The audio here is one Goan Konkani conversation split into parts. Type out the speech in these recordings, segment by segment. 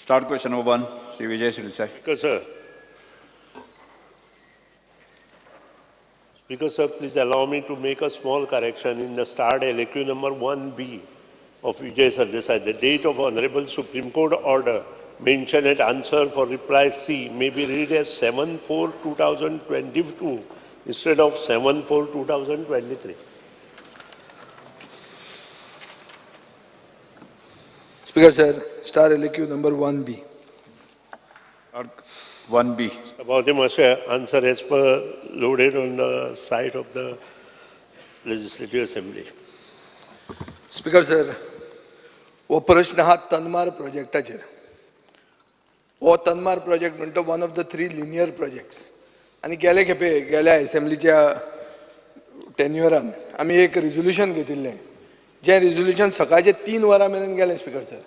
Start question number 1, Shri Vijay Sardesai. Speaker sir. Speaker sir, please allow me to make a small correction in the starred LAQ number 1B of Vijay Sardesai. The date of Honorable Supreme Court order mentioned at answer for reply C may be read as 7/4/2022 instead of 7/4/2023. Speaker sir, star LAQ number 1B. 1B. About the answer as per loaded on the site of the Legislative Assembly. Speaker sir, हो प्रश्न हा तन्मार प्रोजेक्टाचेर. हो तन्मार प्रोजेक्ट म्हणटा one of the 3 linear projects. आनी गेले खेपे गेल्या असेंब्लीच्या टेन्युअरान आमी एक रिजोल्युशन घेतिल्लें, जें रिजोल्युशन सकाळचे 3 वरां मेरेन गेलें स्पीकर सर.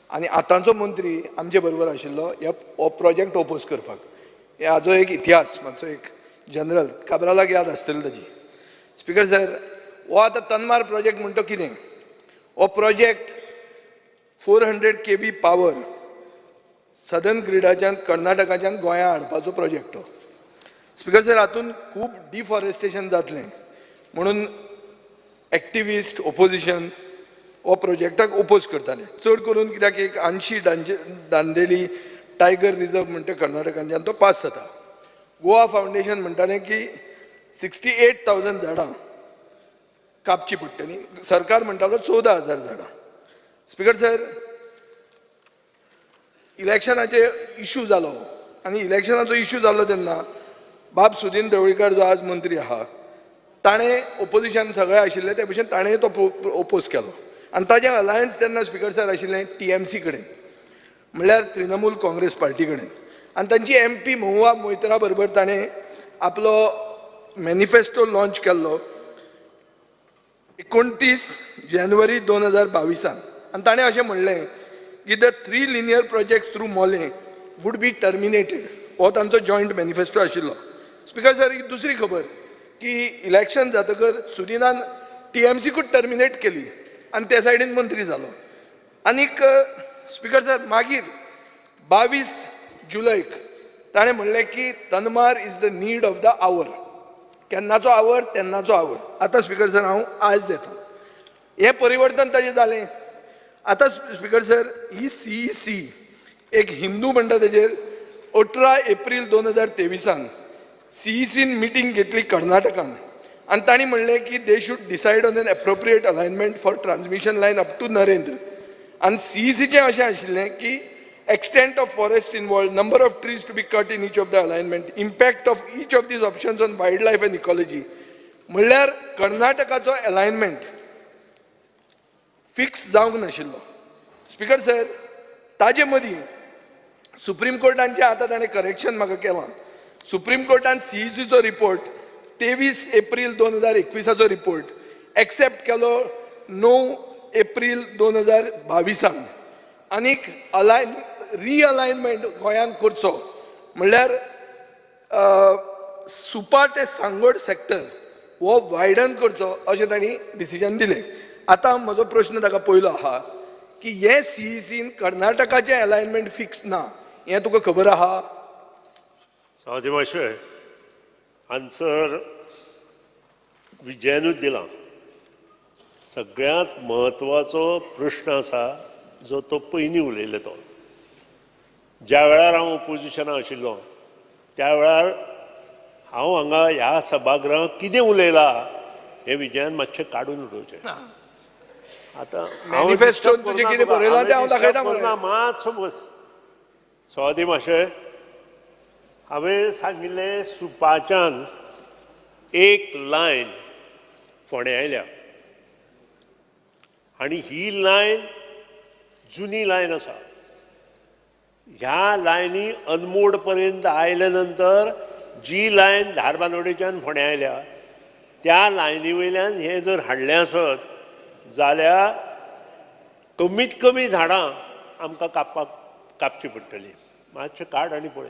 आनी आतांचो मंत्री आमचे बरोबर आशिल्लो ह्या हो प्रोजेक्ट ओपोज करपाक. हाजो एक इतिहास मातसो एक जनरल काब्रालाक याद आसतली ताजी. स्पीकर सर, हो आतां तन्मार प्रोजेक्ट म्हणटा कितें? हो project 400 kV power southern ग्रिडाच्यान कर्नाटकाच्यान गोंया हाडपाचो प्रोजेक्ट हो. स्पीकर सर, हातूंत खूब डिफॉरेस्टेशन जातलें म्हणून एक्टिविस्ट ओपोजिशन हो प्रोजेक्टाक ओपोज करताले, चड करून कित्याक एक आनशी दांडेली टायगर रिजर्व म्हणटा कर्नाटकांच्यान तो पास जाता. गोवा फावंडेशन म्हणटालें की 68,000 झाडां कापची पडटली, सरकार म्हणटालो 14,000 झाडां. स्पीकर सर, इलेक्शनाचे इशू जालो आनी इलेक्शनाचो इशू जालो तेन्ना बाब सुदीन ढवळीकर जो आज मंत्री आहा ताणें ओपोजिशन सगळें आशिल्लें ते भशेन ताणें तो ओपोज केलो. आनी ताजें अलायन्स तेन्ना स्पीकर सर आशिल्लें TMC कडेन, म्हणल्यार तृणमूल काँग्रेस पार्टी कडेन. आनी तांची MP महुआ मोहित्रा बरोबर ताणें आपलो मॅनिफेस्टो लॉंच केल्लो 29 जानेवारी 2022. आनी ताणें अशें म्हणलें की the 3 linear projects through Mollem would be terminated. हो तांचो जॉयंट मॅनिफेस्टो आशिल्लो. स्पीकर सर, ही दुसरी खबर की इलेक्शन जातकर सुदिनान TMCकूच टर्मिनेट केली आनी त्या सायडीन मंत्री जालो. आनीक स्पीकर सर, मागीर 22 जुलयक ताणें म्हणलें की Tanmar is the need of the hour. केन्नाचो our? तेन्नाचो our. आतां स्पीकर सर, हांव आयज येता. हें परिवर्तन ताजें जालें. आतां स्पीकर सर, ही CEC एक हिंदू म्हणटा तेजेर 18 एप्रील 2023 CECन मिटींग घेतली कर्नाटकान आनी तांणी म्हणलें की they should decide on an appropriate alignment for transmission line up to Narendra. आनी CECचें अशें आशिल्लें की extent of forest involved, number of trees to be cut in each of the alignment, impact of each of these options on wildlife and ecology. म्हणल्यार कर्नाटकाचो अलायनमेंट फिक्स जावंक नाशिल्लो. स्पीकर सर, ताजे मदीं सुप्रीम कोर्टान जें आतां ताणें करेक्शन म्हाका केलां, सुप्रीम कोर्टान CECचो रिपोर्ट 23 एप्रील 2021 रिपोर्ट एक्सेप्ट केलो 9 एप्रील 2022. आनीक रिअलायनमेंट गोंयांत करचो म्हणल्यार सुपा ते सांगोड सेक्टर हो वायडन करचो अशें तांणी डिसिजन दिलें. आतां म्हजो प्रश्न ताका पयलो आहा की हे CECन कर्नाटकाचें अलायनमेंट फिक्स ना हें तुका खबर आहा? सभापती महाशय, आन्सर विजयानूच दिला. सगळ्यांत म्हत्वाचो प्रश्न आसा जो तो पयलीं उलयलो तो, ज्या वेळार हांव ओपोजिशनाक आशिल्लो त्या वेळार हांव हांगा ह्या सभागृहांत कितें उलयलां हें विजयान मातशें काडून उडोवचें. आतां मॅनिफेस्टोन तुजें कितें बरयलां तें हांव दाखयता मरे. मातसो बस. सभापती महाशय, हांवें सांगिल्लें सुपाच्यान एक लायन फोंड्या आयल्या आनी ही लायन जुनी लायन आसा. ह्या लायनी अनमोड पर्यंत आयल्या नंतर जी लायन धारबांदोडेच्यान फोंड्या आयल्या त्या लायनी वयल्यान हें जर हाडलें आसत जाल्यार कमीत कमी झाडां आमकां कापची पडटली. मातशें काड आनी पळय.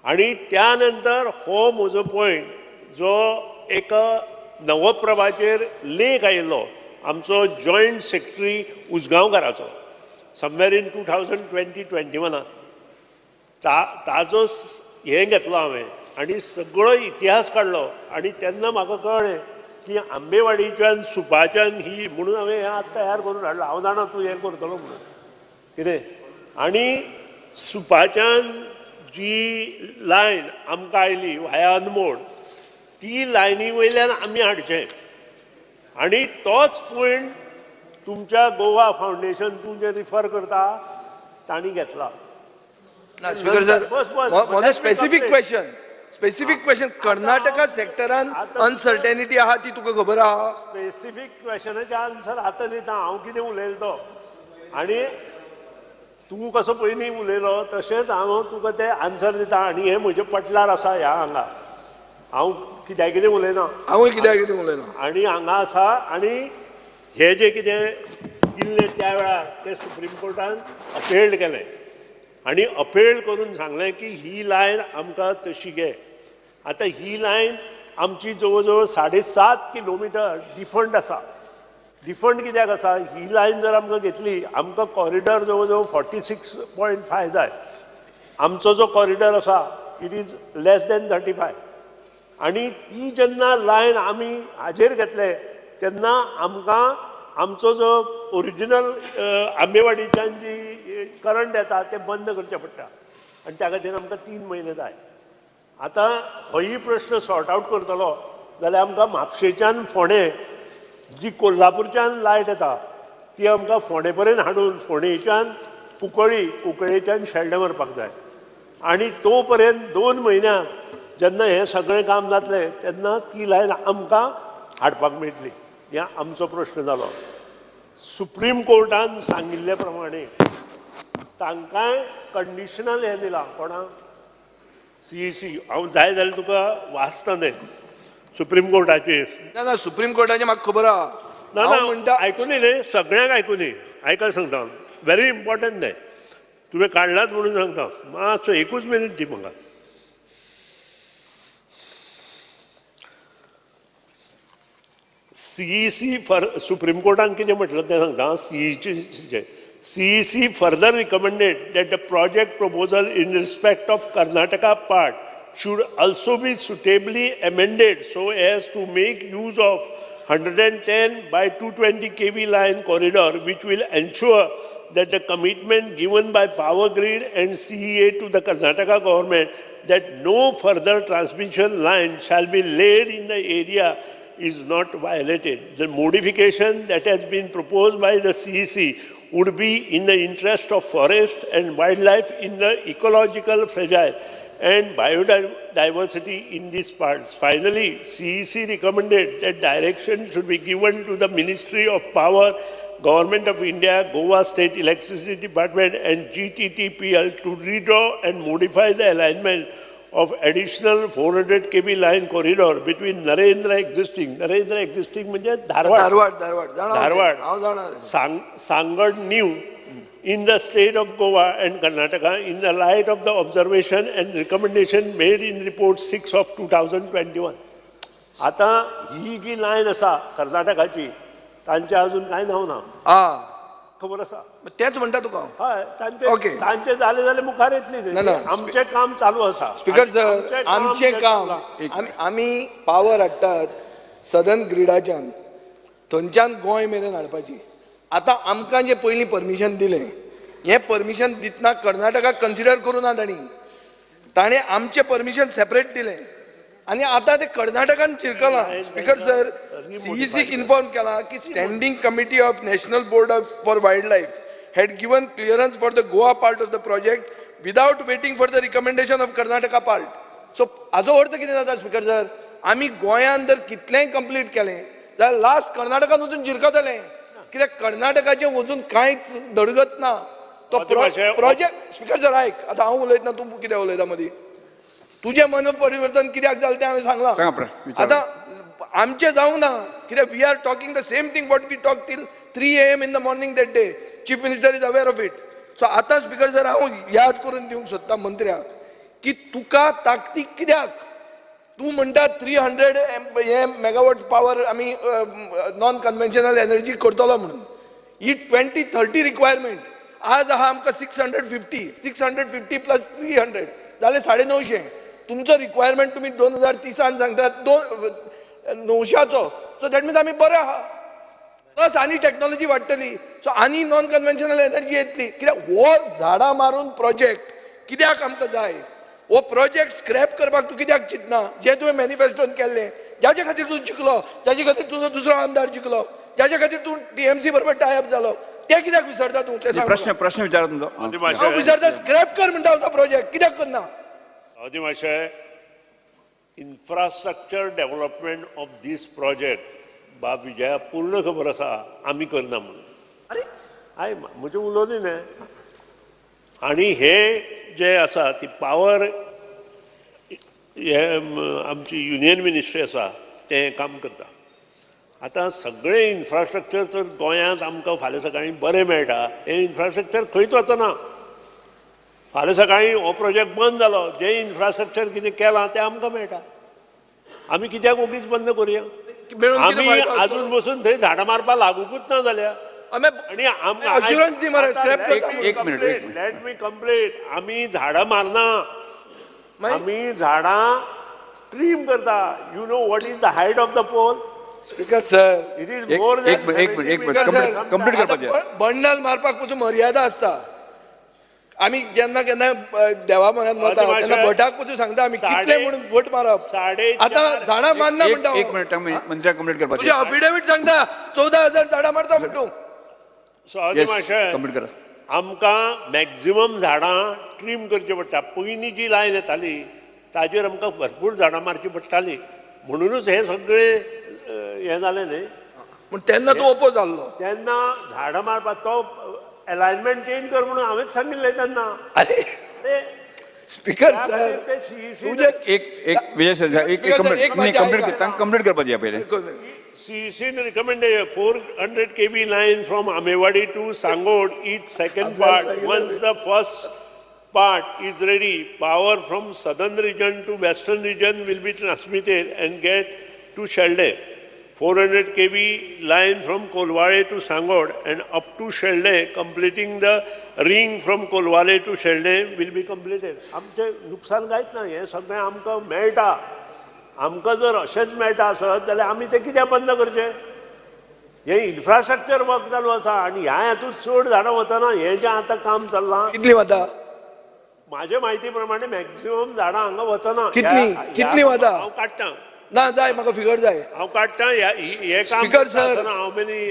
आनी त्या नंतर हो म्हजो पॉयंट जो एक नवप्रभाचेर लेख आयिल्लो आमचो जॉयंट सेक्रेटरी उजगांवकाराचो, Somewhere in 2020-21 ताजो हें घेतलो हांवें आनी सगळो इतिहास काडलो आनी तेन्ना म्हाका कळ्ळें की आंबेवाडीच्यान सुपाच्यान ही म्हणून हांवें हें आतां तयार करून हाडलो. हांव जाणा तूं हें करतलो म्हणून कितें. आनी सुपाच्यान जी लायन आमकां आयली व्हाया अनमोड ती लायनी वयल्यान आमी हाडचें आनी तोच पॉयंट तुमच्या गोवा फावंडेशन तूं जें रिफर करता तांणी घेतला. ना स्पीकर सर, म्हजो specific question, specific question, Karnataka सेक्टरान अनसर्टेनिटी आहा ती तुका खबर आहा? स्पेसिफीक क्वेश्चनाचे आन्सर आतां दिता हांव कितें उलयलो तो आनी तूं कसो पयलीं उलयलो तशेंच हांव तुका ते आन्सर दिता. आनी हें म्हज्या पटलार आसा ह्या हांगा हांव कित्याक कितें उलयना, हांवूय कित्याक कितें उलयना. आनी हांगा आसा आनी हे जे कितें दिल्लें त्या वेळार तें सुप्रीम कोर्टान अपहेल्ड केलें आनी अपहेल्ड करून सांगलें की ही लायन आमकां तशी घे. आतां ही लायन आमची जवळ जवळ 7.5 किलोमिटर डिफंड आसा. डिफंड कित्याक आसा? ही लायन जर आमकां घेतली आमकां कॉरिडॉर जवळ जवळ 46.5 जाय. आमचो जो कॉरिडॉर आसा it is less than 35. आनी ती जेन्ना लायन आमी हाजेर घेतले तेन्ना आमकां आमचो जो ओरिजिनल आंबेवाडीच्यान जी करंट येता तें बंद करचें पडटा आनी त्या खातीर आमकां 3 म्हयने जाय. आतां होय प्रश्न सॉर्ट आवट करतलो जाल्यार आमकां म्हापशेच्यान फोंडें जी कोल्हापूरच्यान लायट येता ती आमकां फोंडे पर्यंत हाडून फोंडेच्यान कुंकळी, कुंकळेच्यान शेल्डें व्हरपाक जाय. आनी तो पर्यंत 2 म्हयन्याक जेन्ना हें सगळें काम जातलें तेन्ना ती लायन आमकां हाडपाक मेळटली. हें आमचो प्रश्न जालो. सुप्रीम कोर्टान सांगिल्ले प्रमाणे तांकांय कंडिशनल हें दिलां कोणाक सीईसी. हांव जाय जाल्यार तुका वाचता तें सुप्रीम कोर्टाचेर. ना ना, सुप्रीम कोर्टाचें म्हाका खबर आहा. ना ना, आयकून न्ही, सगळ्यांक आयकून न्ही, आयका सांगता, व्हेरी इम्पॉर्टंट तें तुवें काडलाच म्हणून सांगता. मातसो एकूच मिनीट दी म्हाका. सीईसी फॉर सुप्रीम कोर्टान कितें म्हटलें तें सांगता. सीईचें CEC further recommended that the project proposal in respect of Karnataka part should also be suitably amended so as to make use of 110/220 kV line corridor, which will ensure that the commitment given by Power Grid and CEA to the Karnataka government that no further transmission line shall be laid in the area is not violated. The modification that has been proposed by the CEC would be in the interest of forest and wildlife in the ecological fragile and biodiversity in these parts. Finally, CEC recommended that direction should be given to the Ministry of Power, Government of India, Goa State Electricity Department and GTTPL to redraw and modify the alignment of additional 400 kV line corridor between Narendra existing म्हणजे Dharwad, Dharwad, Sangad new in the state of Goa and Karnataka in the light of the observation and recommendation made in report 6 of 2021. आता ही जी लायन आसा कर्नाटकाची तांचे अजून कांय नांव ना, खबर आसा, तेच म्हणटा तुका. हय, तांचे जाले जाल्यार मुखार येतली. आमचें काम चालू आसा स्पीकर सर, आमचें काम आमी पावर हाडटात सदन ग्रिडाच्यान, थंयच्यान गोंय मेरेन हाडपाची. आतां आमकां जें पयलीं परमिशन दिलें, हें परमिशन दितना कर्नाटकाक कन्सिडर करूं ना तांणी, ताणें आमचें परमिशन सेपरेट दिलें आनी आतां तें कर्नाटकान चिरकलां. स्पीकर सर, सीईसीक इन्फॉर्म केलां की standing committee of national board of for wild life had given clearance for the Goa part of the project without waiting for the recommendation of Karnataka part. So हाजो अर्थ कितें जाता स्पीकर सर, आमी गोंयान जर कितलेंय कंप्लीट केलें जाल्यार लास्ट कर्नाटकान वचून जिरकतलें, कित्याक कर्नाटकाचें वचून कांयच धडगत ना तो प्रोजेक्ट. स्पीकर सर आयक, आतां हांव उलयतना तूं कितें उलयता मदीं, तुजें मन परिवर्तन कित्याक जालें तें हांवें सांगलां. आतां आमचें जावंक ना, कित्याक we are talking the same thing what we talk till 3 AM in the morning that day. Chief minister is aware of it. So आतां स्पीकर सर हांव याद करून दिवंक सोदता मंत्र्याक की तुका ताकतीक कित्याक, तूं म्हणटा 300 हे मेगावॉट पावर आमी नॉन कन्वेन्शनल एनर्जी करतलो म्हणून, ही 2030 रिक्वायरमेंट. आज आहा आमकां 650, 650 प्लस 300 जाले 950. तुमचो रिक्वायरमेंट तुमी 2030 सांगतात 900चो. सो that means आमी बरे आहा. प्लस आनी टॅक्नॉलॉजी वाडटली, सो आनी नॉन कन्वेन्शनल एनर्जी येतली. कित्याक हो झाडां मारून प्रोजेक्ट कित्याक आमकां जाय? हो प्रोजेक्ट स्क्रॅप करपाक तूं कित्याक चिंतना? जें तुवें मॅनिफेस्टोन केल्लें, जाचे खातीर तूं जिखलो, जाचे खातीर तुजो दुसरो आमदार जिखलो, जाचे खातीर तूं टीएमसी बरोबर टायप जालो, तें कित्याक विसरता तूं? तें सांग. प्रश्न प्रश्न विचारा तुमचो. हांव विसरता, स्क्रॅप कर म्हणटा तो प्रोजेक्ट कित्याक करना? मातशें infrastructure development of this project बाब विजया पूर्ण खबर आसा आमी करना म्हणून. अरे I म्हजें उलोवनी न्हय. आनी हे जे आसा ती पावर हे आमची युनियन मिनिस्ट्री आसा तें काम करता. आतां सगळें इन्फ्रास्ट्रक्चर तर गोंयांत आमकां फाल्यां सकाळीं बरें मेळटा, हें इन्फ्रास्ट्रक्चर खंयच वचना. फाल्यां सकाळीं हो प्रोजेक्ट बंद जालो, जें इन्फ्रास्ट्रक्चर कितें केलां तें आमकां मेळटा. आमी कित्याक ओगीच बंद करुया? आमी आजून बसून थंय झाडां मारपाक लागुकूच ना जाल्यार. आनी अश्युरन्स दी मरे, स्क्रॅप करता. एक minute, let me complete. आमी झाडां मारना, आमी झाडां ट्रीम करता. You know what is the height of the pole? Speaker sir, it is more than एक मिनिट कंप्लीट करपाचें. बंडल मारपाक पसून मर्यादा आसता. आमी जेन्ना केन्ना देवा म्हऱ्यांत वता तेन्ना भटाक पसून सांगता आमी कितले म्हणून फट मारप. आतां झाडां मारना म्हणटा. एक मिनिट, मंत्र्याक कंप्लीट करपाचें. तुजें अफिडेवीट सांगता 14,000 झाडां मारता म्हणटा तूं. कंप्लीट करा. आमकां मॅक्झिमम झाडां ट्रीम करची पडटा. पयलीं जी लायन येताली ताजेर आमकां भरपूर झाडां मारची पडटाली, म्हणुनूच हें सगळें हें जालें न्हय. पूण तेन्ना तूं ओपोज जाल्लो, तेन्ना झाडां मारपाक तो एलायनमेंट चेंज कर म्हणून हांवेंच सांगिल्लें तेन्ना. अरे स्पीकर सर, तुजें एक एक विजय सर एक कंप्लीट कंप्लीट करपाची पयलें. CEC recommended 400 kV line from Amewadi to Sangod is second part. Once the first part is ready, power from southern region to western region will be transmitted and get to Shelde. 400 kV line from Kolwale to Sangod and up to Shelde, completing the ring from Kolwale to Shelde will be completed. आमचें नुकसान कांयच ना, हें सगळें आमकां मेळटा. आमकां जर अशेंच मेळटा आसत जाल्यार आमी तें कित्याक बंद करचें? हें इन्फ्रास्ट्रक्चर वर्क चालू आसा आनी ह्या हातूंत चड झाडां वचना. हें जें आतां काम चल्लां, कितलीं वता? म्हाजे म्हायती प्रमाणे मॅक्झिमम झाडां हांगा वचना. कितलीं कितलीं वता? हांव काडटा. ना जाय म्हाका फिगर जाय. हांव काडटा हें काम. स्पीकर सर,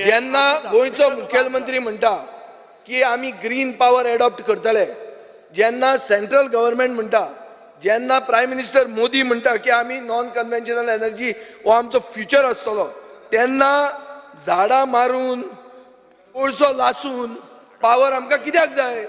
जेन्ना गोंयचो मुखेलमंत्री म्हणटा की आमी ग्रीन पावर एडॉप्ट करतले, जेन्ना सेंट्रल गव्हर्मेंट म्हणटा, जेन्ना प्रायम मिनिस्टर मोदी म्हणटा की आमी नॉन कन्वेन्शनल एनर्जी हो आमचो फ्युचर आसतलो, तेन्ना झाडां मारून कोळसो लासून पावर आमकां कित्याक जाय?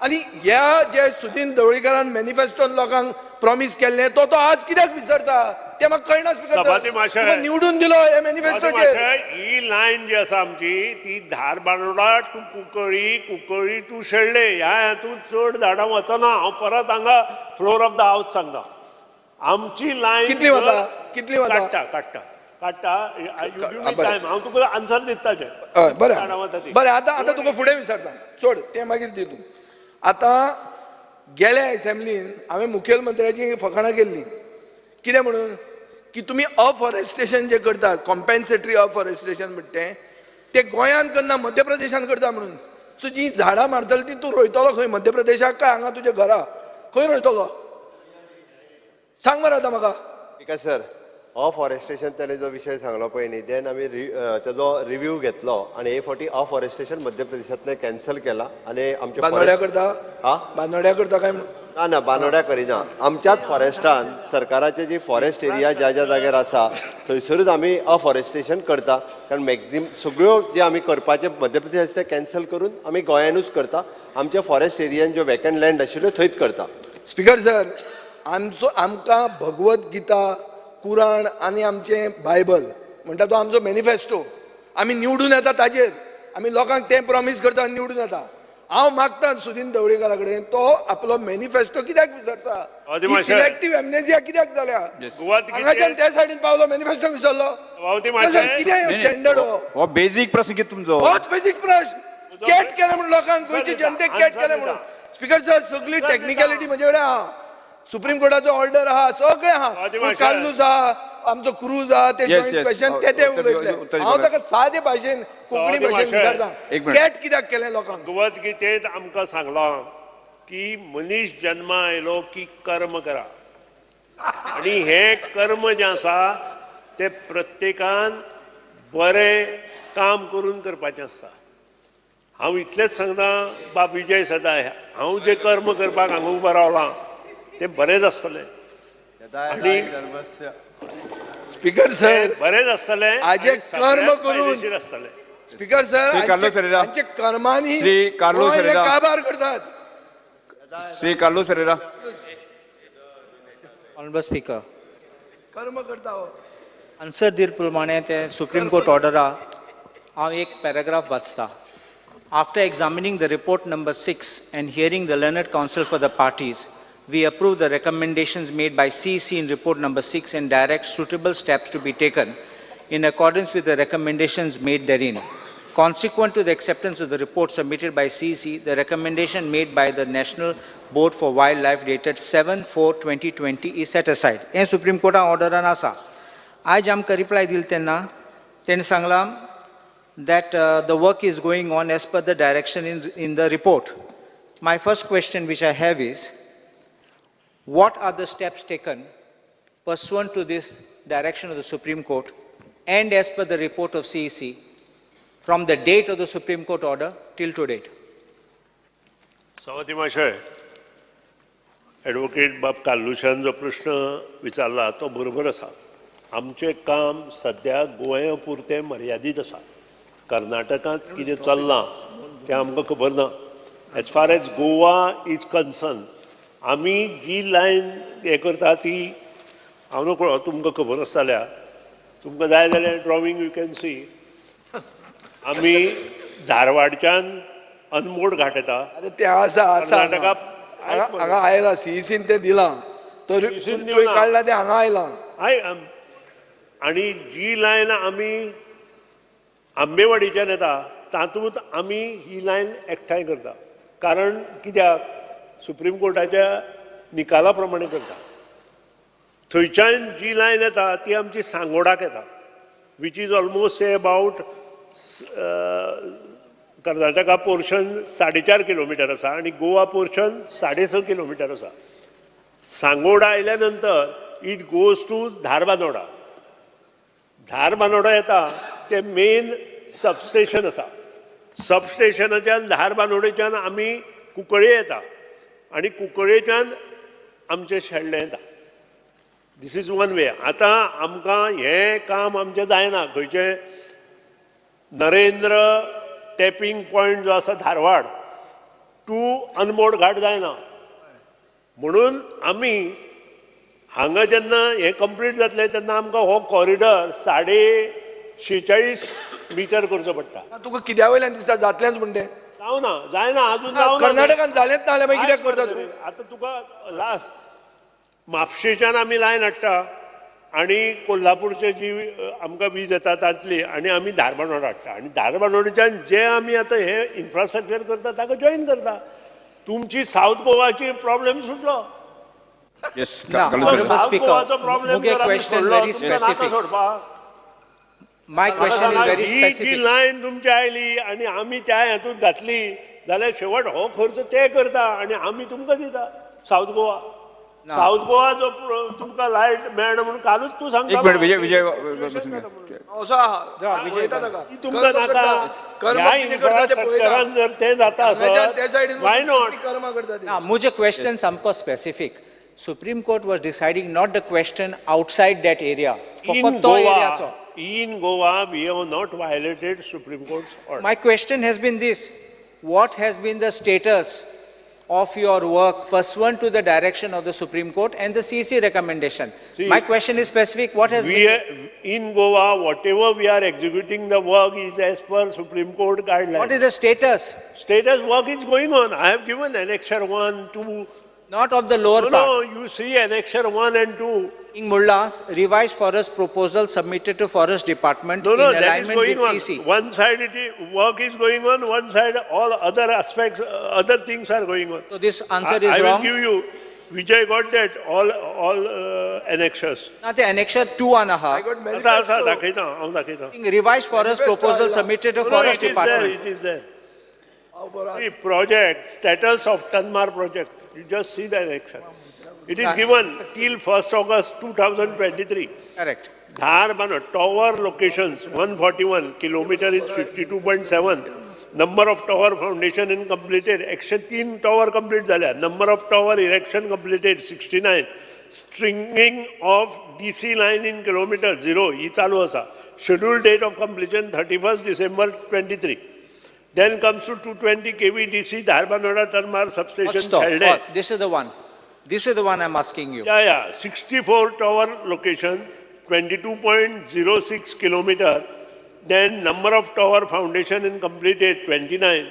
आनी ह्या जे सुदीन ढवळीकारान मॅनिफेस्टोन लोकांक प्रॉमीस केल्लें तो तो आज कित्याक विसरता तें म्हाका कळना. स्पीकर, निवडून दिलो हे मॅनिफेस्टोचेर. ही लायन जी आसा आमची ती धारबांदोडा टू कुंकळी, कुंकळी टू शेल्डे, ह्या हातूंत चड झाडां वचना. हांव परत हांगा फ्लोर ऑफ the house सांगता, आमची लायन कितली वता? कितली वता? काडटा काडटा काडटा. हांव तुका आन्सर दिता. बरें बरें, आतां आतां तुका फुडें विचारता, सोड तें मागीर दी तूं. आतां गेल्या एसेंब्लीन हांवें मुखेलमंत्र्याची फकाणां केल्लीं, कितें म्हणून की तुमी अफॉरेस्टेशन जें करतात, कॉम्पेन्सेटरी अफॉरेस्टेशन म्हणटा तें, तें गोंयांत करना, मध्य प्रदेशांत करता म्हणून. सो जीं झाडां मारतली ती तूं रोयतलो खंय? मध्य प्रदेशाक काय हांगा तुज्या घरा? खंय रोयतलो सांग मरे आतां म्हाका. स्पीकर सर, अफॉरेस्टेशन ताणें जो विशय सांगलो पळय न्ही, देन आमी ताजो रिव्यू घेतलो आनी हे फावटी अफॉरेस्टेशन मध्य प्रदेशांतलें कॅन्सल केलां. आनी आमच्या बांदोड्या करता? हा, बांदोड्या करता काय? ना ना, बांदोड्या करिना. आमच्याच फॉरेस्टान सरकाराचे जी फॉरेस्ट एरिया ज्या ज्या जाग्यार आसा थंयसरूच आमी अफॉरेस्टेशन करता. कारण मॅक्झिमम सगळ्यो जे आमी करपाचे मध्य प्रदेश ते कॅन्सल करून आमी गोंयानूच करता. आमच्या फॉरेस्ट एरियान ज्यो वेकंट लँड आशिल्ल्यो थंयच करता. स्पीकर सर, आमचो आमकां भगवत गीता, कुराण आनी आमचें बायबल म्हणटा तो आमचो मॅनिफेस्टो. आमी निवडून येता ताजेर, आमी लोकांक तें प्रॉमीस करता आनी निवडून येता. हांव मागता सुदीन ढवळीकारा कडेन, तो आपलो मॅनिफेस्टो कित्याक विसरता? सिलेक्टीव एमनेजिया कित्याक जाल्या? हांगाच्यान त्या सायडीन पावलो, मॅनिफेस्टो विसरलो. कितें स्टँडर्ड हो? हो बेजीक प्रश्न कितें तुमचो? होच बेजीक प्रश्न. कॅट केलें म्हणून लोकांक, गोंयचे जनतेक कॅट केलें म्हणून. स्पीकर सर, सगळी टॅक्निकलिटी म्हजे कडेन आहा, सुप्रीम कोर्टाचो ऑर्डर आहा, सगळें आहा. कार्लूस आहा, आमचो क्रूज आहा, ते जॉईंट क्वेश्चन ते उलयतले. हांव ताका सादे भाशेन कोंकणी भाशेन विचारता, कॅट कित्याक केलें लोकांक? भगवद्गीतेत आमकां सांगलां की मनीस जन्मा आयलो की कर्म करा, आनी हें कर्म जें आसा तें प्रत्येकान बरें काम करून करपाचें आसता. हांव इतलेंच सांगता बाब विजय सदाय, हांव जें कर्म करपाक हांगा उबो रावलां तें बरेंच आसतलें. आनी स्पीकर सर, बरेंच आसतलें, आजे कर्म करून आसतलें. स्पीकर सर, आमचे कर्मांनी काबार करतात. Shri Carlos Ferreira. Honourable speaker, कर्म करता हो आन्सर दिल प्रमाणे ते सुप्रीम कोर्ट ऑर्डरा हांव एक पॅराग्राफ वाचता. After examining the report number 6 and hearing the learned counsel for the parties, we approve the recommendations made by CEC in report number 6 and direct suitable steps to be taken in accordance with the recommendations made therein. Consequent to the acceptance of the report submitted by CEC, the recommendation made by the National Board for Wildlife dated 7/4/2020 is set aside. हे सुप्रीम कोर्टान ऑर्डरान आसा. आयज आमकां रिप्लाय दिल तेन्ना तेणें सांगलां that the work is going on as per the direction in the report. My first question which I have is, what are the steps taken pursuant to this direction of the Supreme Court and as per the report of CEC from the date of the Supreme Court order till to date? सभापती महाशय, advocate बाब कार्लुसान जो प्रश्न विचारला तो बरोबर आसा. आमचें काम सद्या गोंया पुरतें मर्यादीत आसा. कर्नाटकांत कितें चल्लां तें आमकां खबर ना. As far as Goa is concern, आमी जी लायन हें करता ती हांव नकळो, तुमकां खबर आसा जाल्यार, तुमकां जाय जाल्यार ड्रॉइंग you can see. आमी धारवाडच्यान अनमोड घाट येता, तें आसा कर्नाटका हांगा आयला, सीईसीन तें दिलां, तुवें काडलां तें हांगा आयलां. आनी जी लायन आमी आंबेवाडीच्यान येता तातूंत आमी ही लायन एकठांय करता, कारण कित्याक सुप्रीम कोर्टाच्या निकाला प्रमाणे करता. थंयच्यान जी लायन येता ती आमची सांगोडाक येता, which is almost say about Karnataka portion 4.5 kilometre आसा आनी गोवा पोर्शन 6.5 किलोमिटर आसा. सांगोडा आयल्या नंतर it goes to Dharbandora. Dharbandora येता ते मेन सबस्टेशन आसा. सबस्टेशनाच्यान धारबांदोडेच्यान आमी कुंकळे येता आनी कुंकळेच्यान आमचें शेल्डें येता. This is one way. आतां आमकां हें काम आमचें जायना. खंयचें नरेंद्र टॅपींग पॉयंट जो आसा धारवाड टू अनमोड घाट जायना, म्हणून आमी हांगा जेन्ना हें कंप्लीट जातलें तेन्ना आमकां हो कॉरिडॉर 46.5 मिटर करचो पडटा. तुका कित्या वयल्यान दिसता जातलेंच म्हण तें? जावना, जायना अजून जावना. कर्नाटकान जालेंच ना जाल्यार मागीर कित्याक करता तूं? आतां तुका लास्ट म्हापशेच्यान आमी लायन हाडटा आनी कोल्हापूरचे जी आमकां वीज येता तातली आनी आमी धारबांदोडा हाडटा आनी धारबांदोडेच्यान जे आमी आतां हें इन्फ्रास्ट्रक्चर करता ताका जॉयन करता. तुमची सावथ गोवाची प्रॉब्लेम सुटलो. Yes, Now, Honorable Speaker, मुगे question very specific. My question is very specific. Ji line तुमची आयली आनी आमी त्या हातूंत घातली जाल्यार शेवट हो खर्च ते करता आनी आमी तुमकां दिता. सावथ गोवा, सावथ गोवा जो तुमकां लायट मेळना म्हणून कालूच तूं सांगता. एक मिनट विजय, विजय तुमकां नाका ह्या इन्फ्रास्ट्रक्चरान जर तें जाता आसत, why not? मुजे क्वेश्चन सामको specific. Supreme Court was deciding not the question outside that area. In Goa, in Goa, we have not violated Supreme Court's order. My question has been this: what has been the status of your work pursuant to the direction of the Supreme Court and the CEC recommendation? See, my question is specific. What has been in Goa, whatever we are executing the work is as per Supreme Court guidelines. What is the status? Status work is going on. I have given Annexure 1, 2. Not of the lower part. No, you see annexure 1 and 2. In Mulla, revised forest proposal submitted to Forest Department in alignment with CC. One side work is going on, one side all other aspects, other things are going on. So this answer is wrong? I will give you. Vijay got that, all annexures. Now the annexure 2 and a half. I got manifesto. Revised forest proposal submitted to Forest Department. It is there. The project, status of Tanmar project. You just see the annexure. It is given till 1st August 2023. Correct. Dharbandora tower locations 141, kilometer is 52.7. Number of tower foundation and completed. 103 tower complete झाल्या. Number of tower erection completed 69. Stringing of DC line in kilometer 0. ही चालू आसा. Scheduled date of completion 31st December 23. Then comes to 220 kV DC Dharbandora Tanmar substation. Oh, this is the one. This is the one I'm asking you. Yeah. 64 tower location, 22.06 kilometer. Then number of tower foundation and completed 29.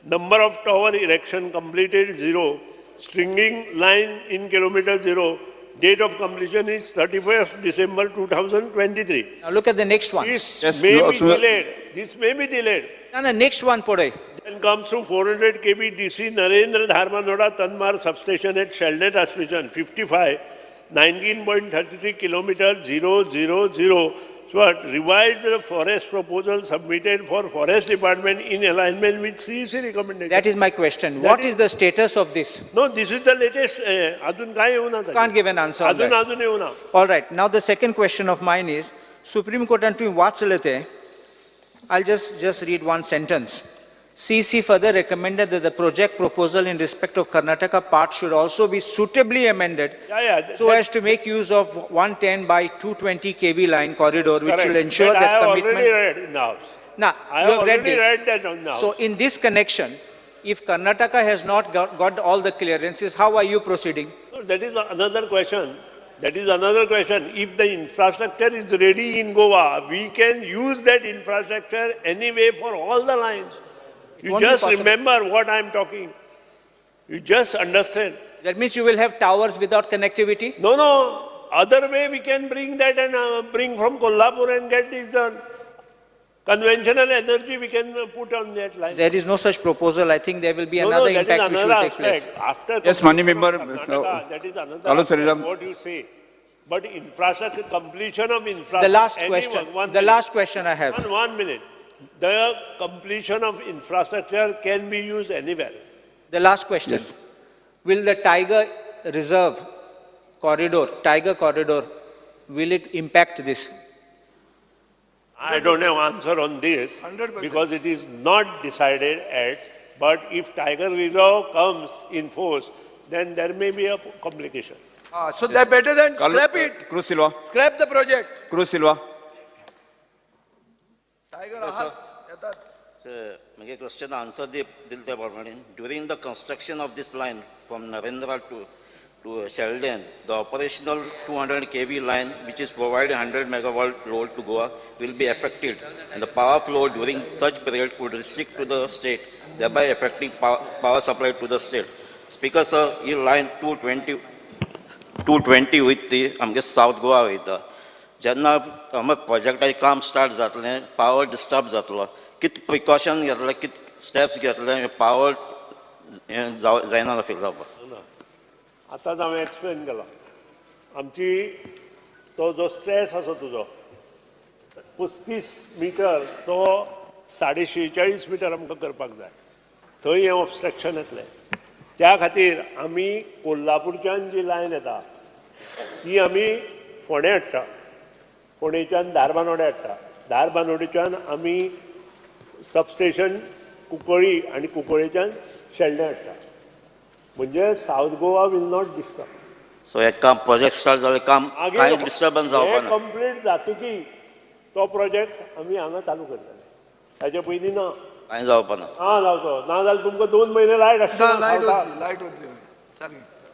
Number of tower erection completed 0. Stringing line in kilometer 0. Date of completion is 31st December 2023. Now look at the next one. This may be delayed. This may be delayed. And the next one, Podai. Then comes to 400 kV DC Narendra Dharbandora Tanmar substation at Sheldon transmission 55, 19.33 kilometer 0, 0, 0. So revised forest proposal submitted for Forest Department in alignment with CEC recommendation. That is my question. What is the status of this? No, this is the latest. Can't give an answer on that. All right. Now the second question of mine is, Supreme Court and to वाचले, I'll just read one sentence. CEC further recommended that the project proposal in respect of Karnataka part should also be suitably amended so as to make use of 110 by 220 kV line corridor, which will ensure that commitment. I have already read in the house. Now, I you have read this. Read that in the house. So in this connection, if Karnataka has not got all the clearances, how are you proceeding? So that is another question. That is another question. If the infrastructure is ready in Goa, we can use that infrastructure anyway for all the lines. You just remember what I am talking. You just understand. That means you will have towers without connectivity? No, no. Other way we can bring that and bring from Kolhapur and get this done. Conventional energy we can put on that line. There is no such proposal. I think there will be another impact which will take place. After yes, Mani member. That is another aspect, what you say. But infrastructure, completion of infrastructure. The last question. The last question I have. 1 minute. The completion of infrastructure can be used anywhere. The last question. Yes. Will the Tiger Reserve corridor, Tiger corridor, will it impact this? I don't have answer on this 100%. Because it is not decided at. But if Tiger Reserve comes in force, then there may be a complication. So they're better than scrap it. Cruz Silva. Scrap the project. Cruz Silva. Tiger, yes, sir. Sir, my question answer the during the construction of this line from Narendra to Sheldon, the operational 200 kV line, which is providing 100 megawatt load to Goa, will be affected, and the power flow during such period would restrict to the state, thereby affecting power supply to the state. Speaker, sir, in line 220 with the आमगे South Goa वयता. जेन्ना आमकां प्रोजेक्टाचें काम स्टार्ट जातलें, पावर डिस्टर्ब जातलो, कितें प्रिकॉशन घेतलें, कितें स्टेप्स घेतले, पावर हें जायना फील जावपाक. आतांच हांवें एक्सप्लेन केलां. आमची तो जो स्ट्रेस आसा तुजो 35 मिटर तो 46.5 मिटर आमकां करपाक जाय. थंय हें ऑबस्ट्रक्शन येतलें. त्या खातीर आमी कोल्हापूरच्यान जी लायन येता ती आमी फोंडें हाडटा, फोंडेच्यान धारबानोडे हाडटा, धारबानोडेच्यान आमी सबस्टेशन कुंकळी आनी कुंकळेच्यान शेल्डें हाडटा. म्हणजे South Goa will not disturb. So हें काम प्रोजेक्ट स्टार्ट जालें, काम कांय डिस्टर्बन्स जावपा ना. कंप्लीट जातकी तो प्रोजेक्ट आमी हांगा चालू करतले, ताजे पयलीं ना कांय जावपा ना. ना जावचो ना जाल्यार तुमकां 2 म्हयने लायट आसता. लायट वतली, लायट वतली.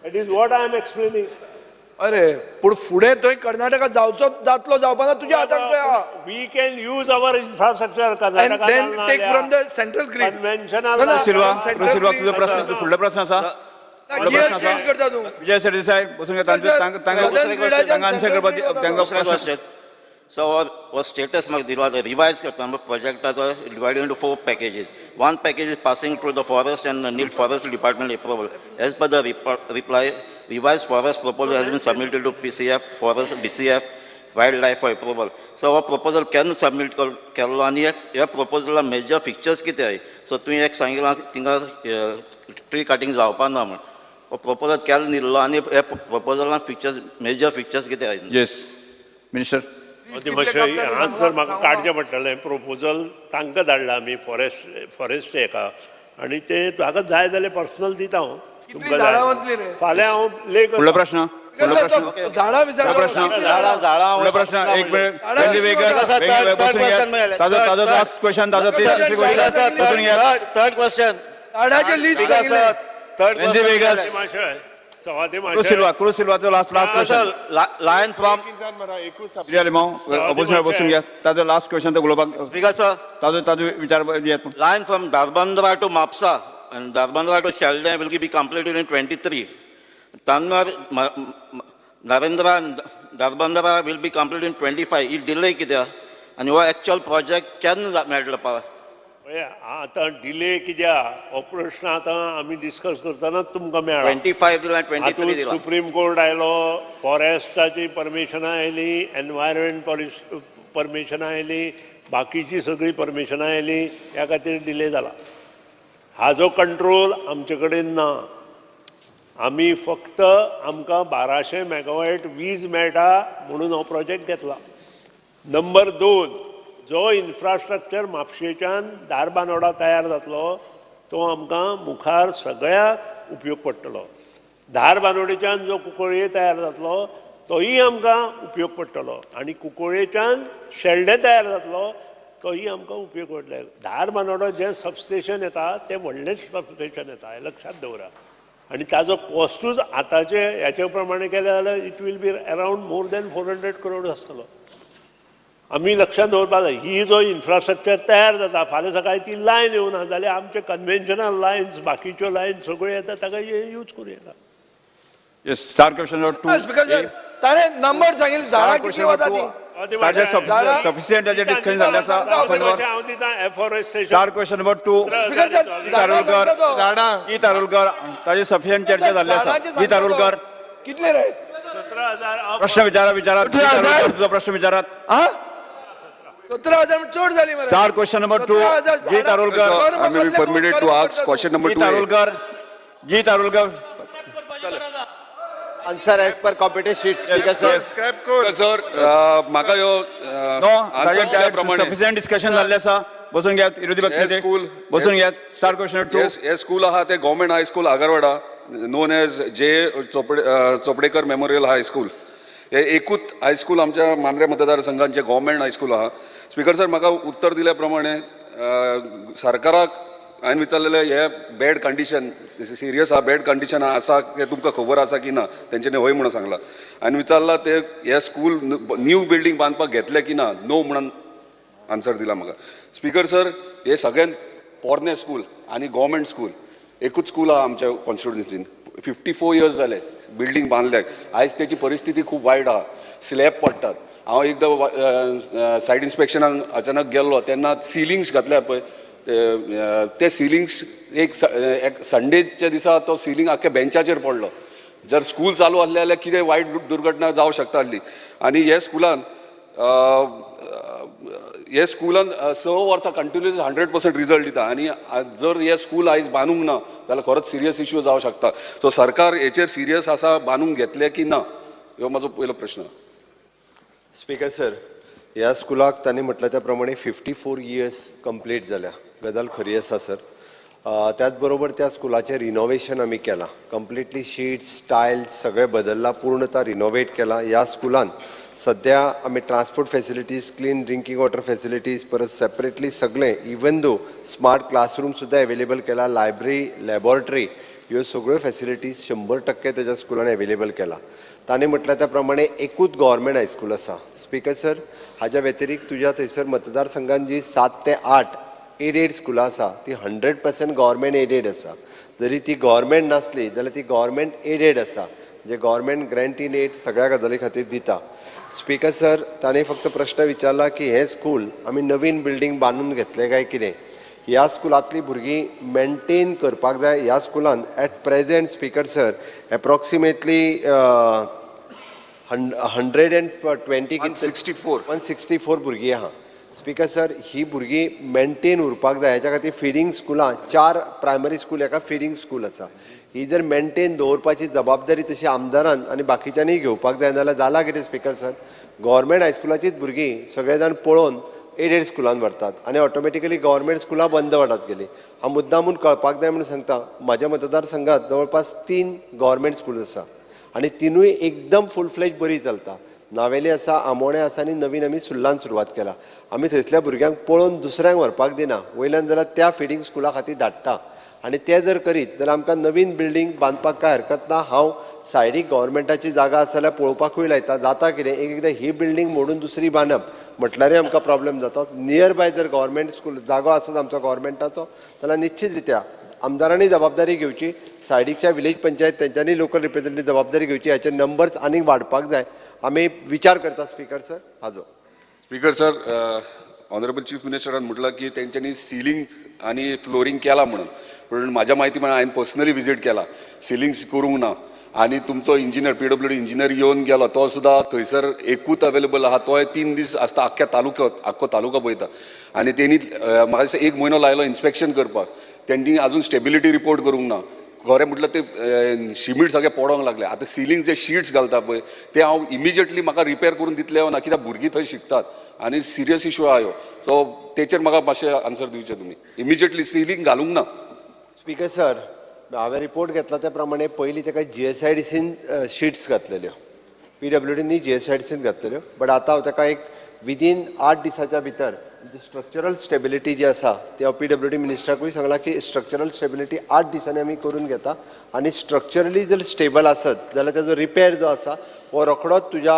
That is what I am explaining. अरे पूण फुडें थंय कर्नाटका जावचो जातलो जावपा ना तुज्या हातान खंय आहा. We can use our infrastructure and then take from the central grid. Conventional. Silva, तुजो प्रश्न, फुडलो प्रश्न आसा. गियर चेंज करता तूं. विजय सरदेसाय, बसून घे. तांकां आन्सर करपाक तांकां. सो हो स्टेटस म्हाका दिला, रिवायज करता प्रोजेक्टाचो divided into four packages. One package is passing through the forest and need forest department approval. As per the reply, revise forest proposal has been submitted to PCF, forest, DCF, wild life for approval. So हो प्रपोजल केन्ना सबमीट केल्लो आनी ह्या प्रपोजला मेजर फिक्चर्स कितें आहाय? सो तुवें एक सांगिलां थिंगा ट्री कटिंग जावपा ना म्हण. हो प्रपोजल केन्ना दिल्लो आनी ह्या प्रपोजलान फिक्चर्स, मेजर फिक्चर्स कितें आहाय? येस मिनिस्टर. मातशें आन्सर म्हाका काडचें पडटलें. प्रपोजल तांकां धाडला आमी फॉरेस्ट हेका आनी ते म्हाका जाय जाल्यार पर्सनल दिता हांव तुमकां. झाडां. फाल्यां हांव लेख. फुडलो प्रश्न, फुडलो प्रश्न. झाडां. प्रश्न, फुडलो प्रश्न. एक मिनिट, बसून घेयात. ताजो लास्ट क्वेश्चन, ताजो क्वेश्चन, बसून घेयात. Third question. झाडाचें लिस्ट. थर्ड. वेन्झी वेगस, क्रूज सिल्वा, क्रूज सिल्वाचो last last question. Line from बसून बसून घ्या. ताजो लास्ट क्वेश्चन तो उलोवपाक. Speaker sir. ताजो ताजो विचार दियात. Line from Dharbandora to Mapusa and Dharbandora to Sheldem will be completed in 23. Tanmar, Narendra and Dharbandora will be completed in 25. He delay कित्याक आनी हो एक्चुअल प्रोजेक्ट केन्ना मेळटलो पा? आतां डिले कित्याक हो प्रश्न आतां आमी डिस्कस करतना तुमकां मेळ्ळा. 25 दिला, 23 दिला. सुप्रीम कोर्ट आयलो, फॉरेस्टाची परमिशनां आयली, एनवायरमेंट परमिशनां आयली, बाकीची सगळीं परमिशनां आयली. ह्या खातीर डिले जाला. हाजो कंट्रोल आमचे कडेन ना. आमी फक्त आमकां 1200 मेगावॅट वीज मेळटा म्हणून हो प्रोजेक्ट घेतला. नंबर 2, जो इन्फ्रास्ट्रक्चर म्हापशेच्यान धारबानोडा तयार जातलो तो आमकां मुखार सगळ्याक उपयोग पडटलो. धारबानोडेच्यान जो कुंकळ्ळे तयार जातलो तोय आमकां उपयोग पडटलो आनी कुंकळ्ळेच्यान शेल्डें तयार जातलो तोय आमकां उपयोग पडटलो. धारबानोडा जें सबस्टेशन येता तें व्हडलें सबस्टेशन येता हें लक्षांत दवरा आनी ताजो कॉस्टूच आतांचे हेचे प्रमाणे केलें जाल्यार it will be around more than 400 crore आसतलो. आमी लक्षांत दवरपाक जाय, ही जो इन्फ्रास्ट्रक्चर तयार जाता फाल्यां सकाळीं ती लायन येवना जाल्यार आमचे कन्वेन्शनल लायन्स, बाकीच्यो लायन सगळ्यो येता, ताका यूज करूं येता. Yes, star question number 2. Speaker sir, ताणें नंबर सांगिल्ले, झाडां कितली वता ती. सफिशियंट ताजेर डिस्कशन जाल्लें आसा. हांव दिता afforestation. Star question number 2. Speaker sir. Tarulkar, E Tarulkar, ताजेर सफिशियंट चर्चा जाल्ली आसा. ई तारुलकर. कितले रे? 17,000. प्रश्न विचारा, विचारात. तुजो प्रश्न विचारात. 17,000 चड जाली. Star question number 2, G Tarulkar. I may be permitted to ask question number 2. Tarulkar, G Tarulkar. Answer as per computer sheet, speaker sir. Sir, म्हाका ह्यो नो सफिशियंट डिस्कशन जाल्लें आसा. बसून घेयात. विरोधी पक्ष स्कूल बसून घेयात. Star question 2. हे स्कूल आहा ते government high school Agarwada, known as J Chopdekar memorial high school. हे एकूच हायस्कूल आमच्या मांद्रे मतदारसंघांचे गव्हर्मेंट हायस्कूल आहा. स्पीकर सर, म्हाका उत्तर दिल्या प्रमाणे सरकाराक हांवें विचारलेलें हे बॅड कंडिशन सिरियस आहा, बॅड कंडिशन आसा तें तुमकां खबर आसा की ना, तेंच्यांनी हय म्हणून सांगलां. हांवें विचारलां ते हे स्कूल न्यू बिल्डींग बांदपाक घेतलें की ना, नो म्हणून आन्सर दिला म्हाका. स्पीकर सर, हे सगळ्यात पोरणे स्कूल आनी गव्हर्मेंट स्कूल एकूच स्कूल आहा आमच्या कॉन्स्टिट्युएन्सीन. 54 इयर्स जाले बिल्डींग बांदल्याक, आयज तेची परिस्थिती खूब वायट आहा. स्लॅब पडटात. हांव एकदां सायड इन्स्पेक्शनाक अचानक गेल्लो तेन्ना सिलिंग्स घातल्या पळय ते सिलिंग्स एक संडेच्या दिसा तो सिलिंग आख्या बेंचाचेर पडलो. जर स्कूल चालू आसलें जाल्यार कितें वायट दुर्घटना जावं शकता आसली. आनी हे स्कुलान 6 वर्सां कंटिन्युअस 100% रिजल्ट दिता आनी जर हे स्कूल आयज बांदूंक ना जाल्यार खरोच सिरियस इश्यू जावं शकता. सो सरकार हेचेर सिरियस आसा, बांदूंक घेतलें की ना, ह्यो म्हाजो पयलो प्रश्न. स्पीकर सर, ह्या स्कुलाक तांणी म्हटलें त्या प्रमाणे 54 इयर्स कंप्लीट जाल्या, गजाल खरी आसा सर. त्याच बरोबर त्या स्कुलाचें रिनोवेशन आमी केलां, कंप्लिटली शीट्स टायल्स सगळें बदल्लां, पूर्णता रिनोवेट केलां. ह्या स्कुलान सद्या आमी transport facilities, clean drinking water facilities, परत सेपरेटली सगळें, इवन दो स्मार्ट क्लासरूम सुद्दां एवेलेबल केला, लायब्ररी, लॅबोरेटरी, ह्यो सगळ्यो फॅसिलिटीज 100% तेज्या स्कुलान एवेलेबल केला. ताणें म्हटलें त्या प्रमाणे एकूच गव्हर्मेंट हायस्कूल आसा. स्पीकर सर, हाज्या व्यतिरिक्त तुज्या थंयसर मतदारसंघान जी 7 ते 8 एडेड स्कुलां आसा ती 100% गव्हर्मेंट एडेड आसा. जरी ती गव्हर्मेंट नासली जाल्यार ती गव्हर्मेंट एडेड आसा, म्हणजे गव्हर्मेंट ग्रँट इन एड सगळ्या गजाली खातीर दिता. स्पीकर सर, ताणें फक्त प्रश्न विचारला की हें स्कूल आमी नवीन बिल्डींग बांदून घेतलें काय कितें, ह्या स्कुलांतलीं भुरगीं मेनटेन करपाक जाय. ह्या स्कुलान at present speaker sir approximately 120 164 भुरगीं आहा. स्पीकर सर, ही भुरगीं मेनटेन उरपाक जाय, हेच्या खातीर फिडींग स्कुलां, 4 प्रायमरी स्कूल एका फिडींग स्कूल आसा, ही जर मेनटेन दवरपाची जबाबदारी तशी आमदारान आनी बाकीच्यांनी घेवपाक जाय. नाजाल्यार जालां कितें स्पीकर सर, गव्हर्मेंट हायस्कुलाचीच भुरगीं सगळे जाण पळोवन एडेड स्कुलान व्हरतात आनी ऑटोमॅटिकली गव्हर्मेंट स्कुलां बंद वाडत गेलीं. हांव मुद्दामून कळपाक जाय म्हणून सांगता, म्हाज्या मतदारसंघात जवळपास 3 गव्हर्मेंट स्कूल आसा आनी तिनूय एकदम फूल फ्लॅज बरी चलता. नावेली आसा, आमोणें आसा आनी नवीन आमी सुल्लान सुरवात केला. आमी थंयसल्या भुरग्यांक पळोवन दुसऱ्यांक व्हरपाक दिना, वयल्यान जाल्यार त्या फिडींग स्कुला खातीर धाडटा आनी ते जर करीत जाल्यार आमकां नवीन बिल्डींग बांदपाक कांय हरकत ना. हांव सायडीक गव्हर्मेंटाची जागा आसा जाल्यार पळोवपाकूय लायता. जाता कितें, एक एकदां ही बिल्डींग मोडून दुसरी बांदप म्हटल्यारूय आमकां प्रॉब्लेम जाता. नियर बाय जर गव्हर्मेंट स्कूल जागो आसत आमचो गव्हर्मेंटाचो जाल्यार निश्चित रित्या आमदारांनी जबाबदारी घेवची, सायडीकच्या विलेज पंचायत तेंच्यांनी लोकल रिप्रेझेंटेटिव्ह जबाबदारी घेवची. हाचे नंबर्स आनीक वाडपाक जाय, आमी विचार करता स्पीकर सर हाजो. स्पीकर सर, ऑनरेबल चीफ मिनिस्टरान म्हटलं की तेंच्यांनी सिलिंग आनी फ्लोरींग केला म्हणून, पूण म्हाज्या म्हायती प्रमाणे हांवें पर्सनली विजीट केला, सिलिंग्स करूंक ना. आनी तुमचो इंजिनियर PWD engineer येवन गेलो, तो सुद्दां थंयसर एकूच अवेलेबल आहा, तोय 3 दीस आसता आख्ख्या तालुक्यात, आख्खो तालुका पळयता. आनी तेणी म्हाका दिसता 1 म्हयनो लायलो इन्स्पेक्शन करपाक, तेंणी आजून स्टेबिलिटी रिपोर्ट करूंक ना. खरें म्हटल्यार ते शिमीट सगळें पडोंक लागले. आतां सिलिंग जे शिट्स घालता पळय ते हांव इमिजिएटली म्हाका रिपेर करून दितले ना, कित्याक भुरगीं थंय शिकतात आनी सिरियस इशू आहा ह्यो. सो तेचेर म्हाका मातशें आन्सर दिवचें तुमी, इमिजिएटली सिलिंग घालूंक ना. स्पीकर सर, हांवें रिपोर्ट घेतला त्या प्रमाणे पयलीं ताका GSIDCन शिट्स घातलेल्यो, PWDनी GSIDCन घातलेल्यो, बट आतां हांव ताका एक विदीन 8 दिसाच्या भितर स्ट्रक्चरल स्टेबिलिटी जी आसा ती हांव PWD मिनिस्टराकूय सांगलां की स्ट्रक्चरल स्टेबिलिटी 8 दिसांनी आमी करून घेता आनी स्ट्रक्चरली जर स्टेबल आसत जाल्यार ताजो रिपेर जो आसा हो रोखडोच तुज्या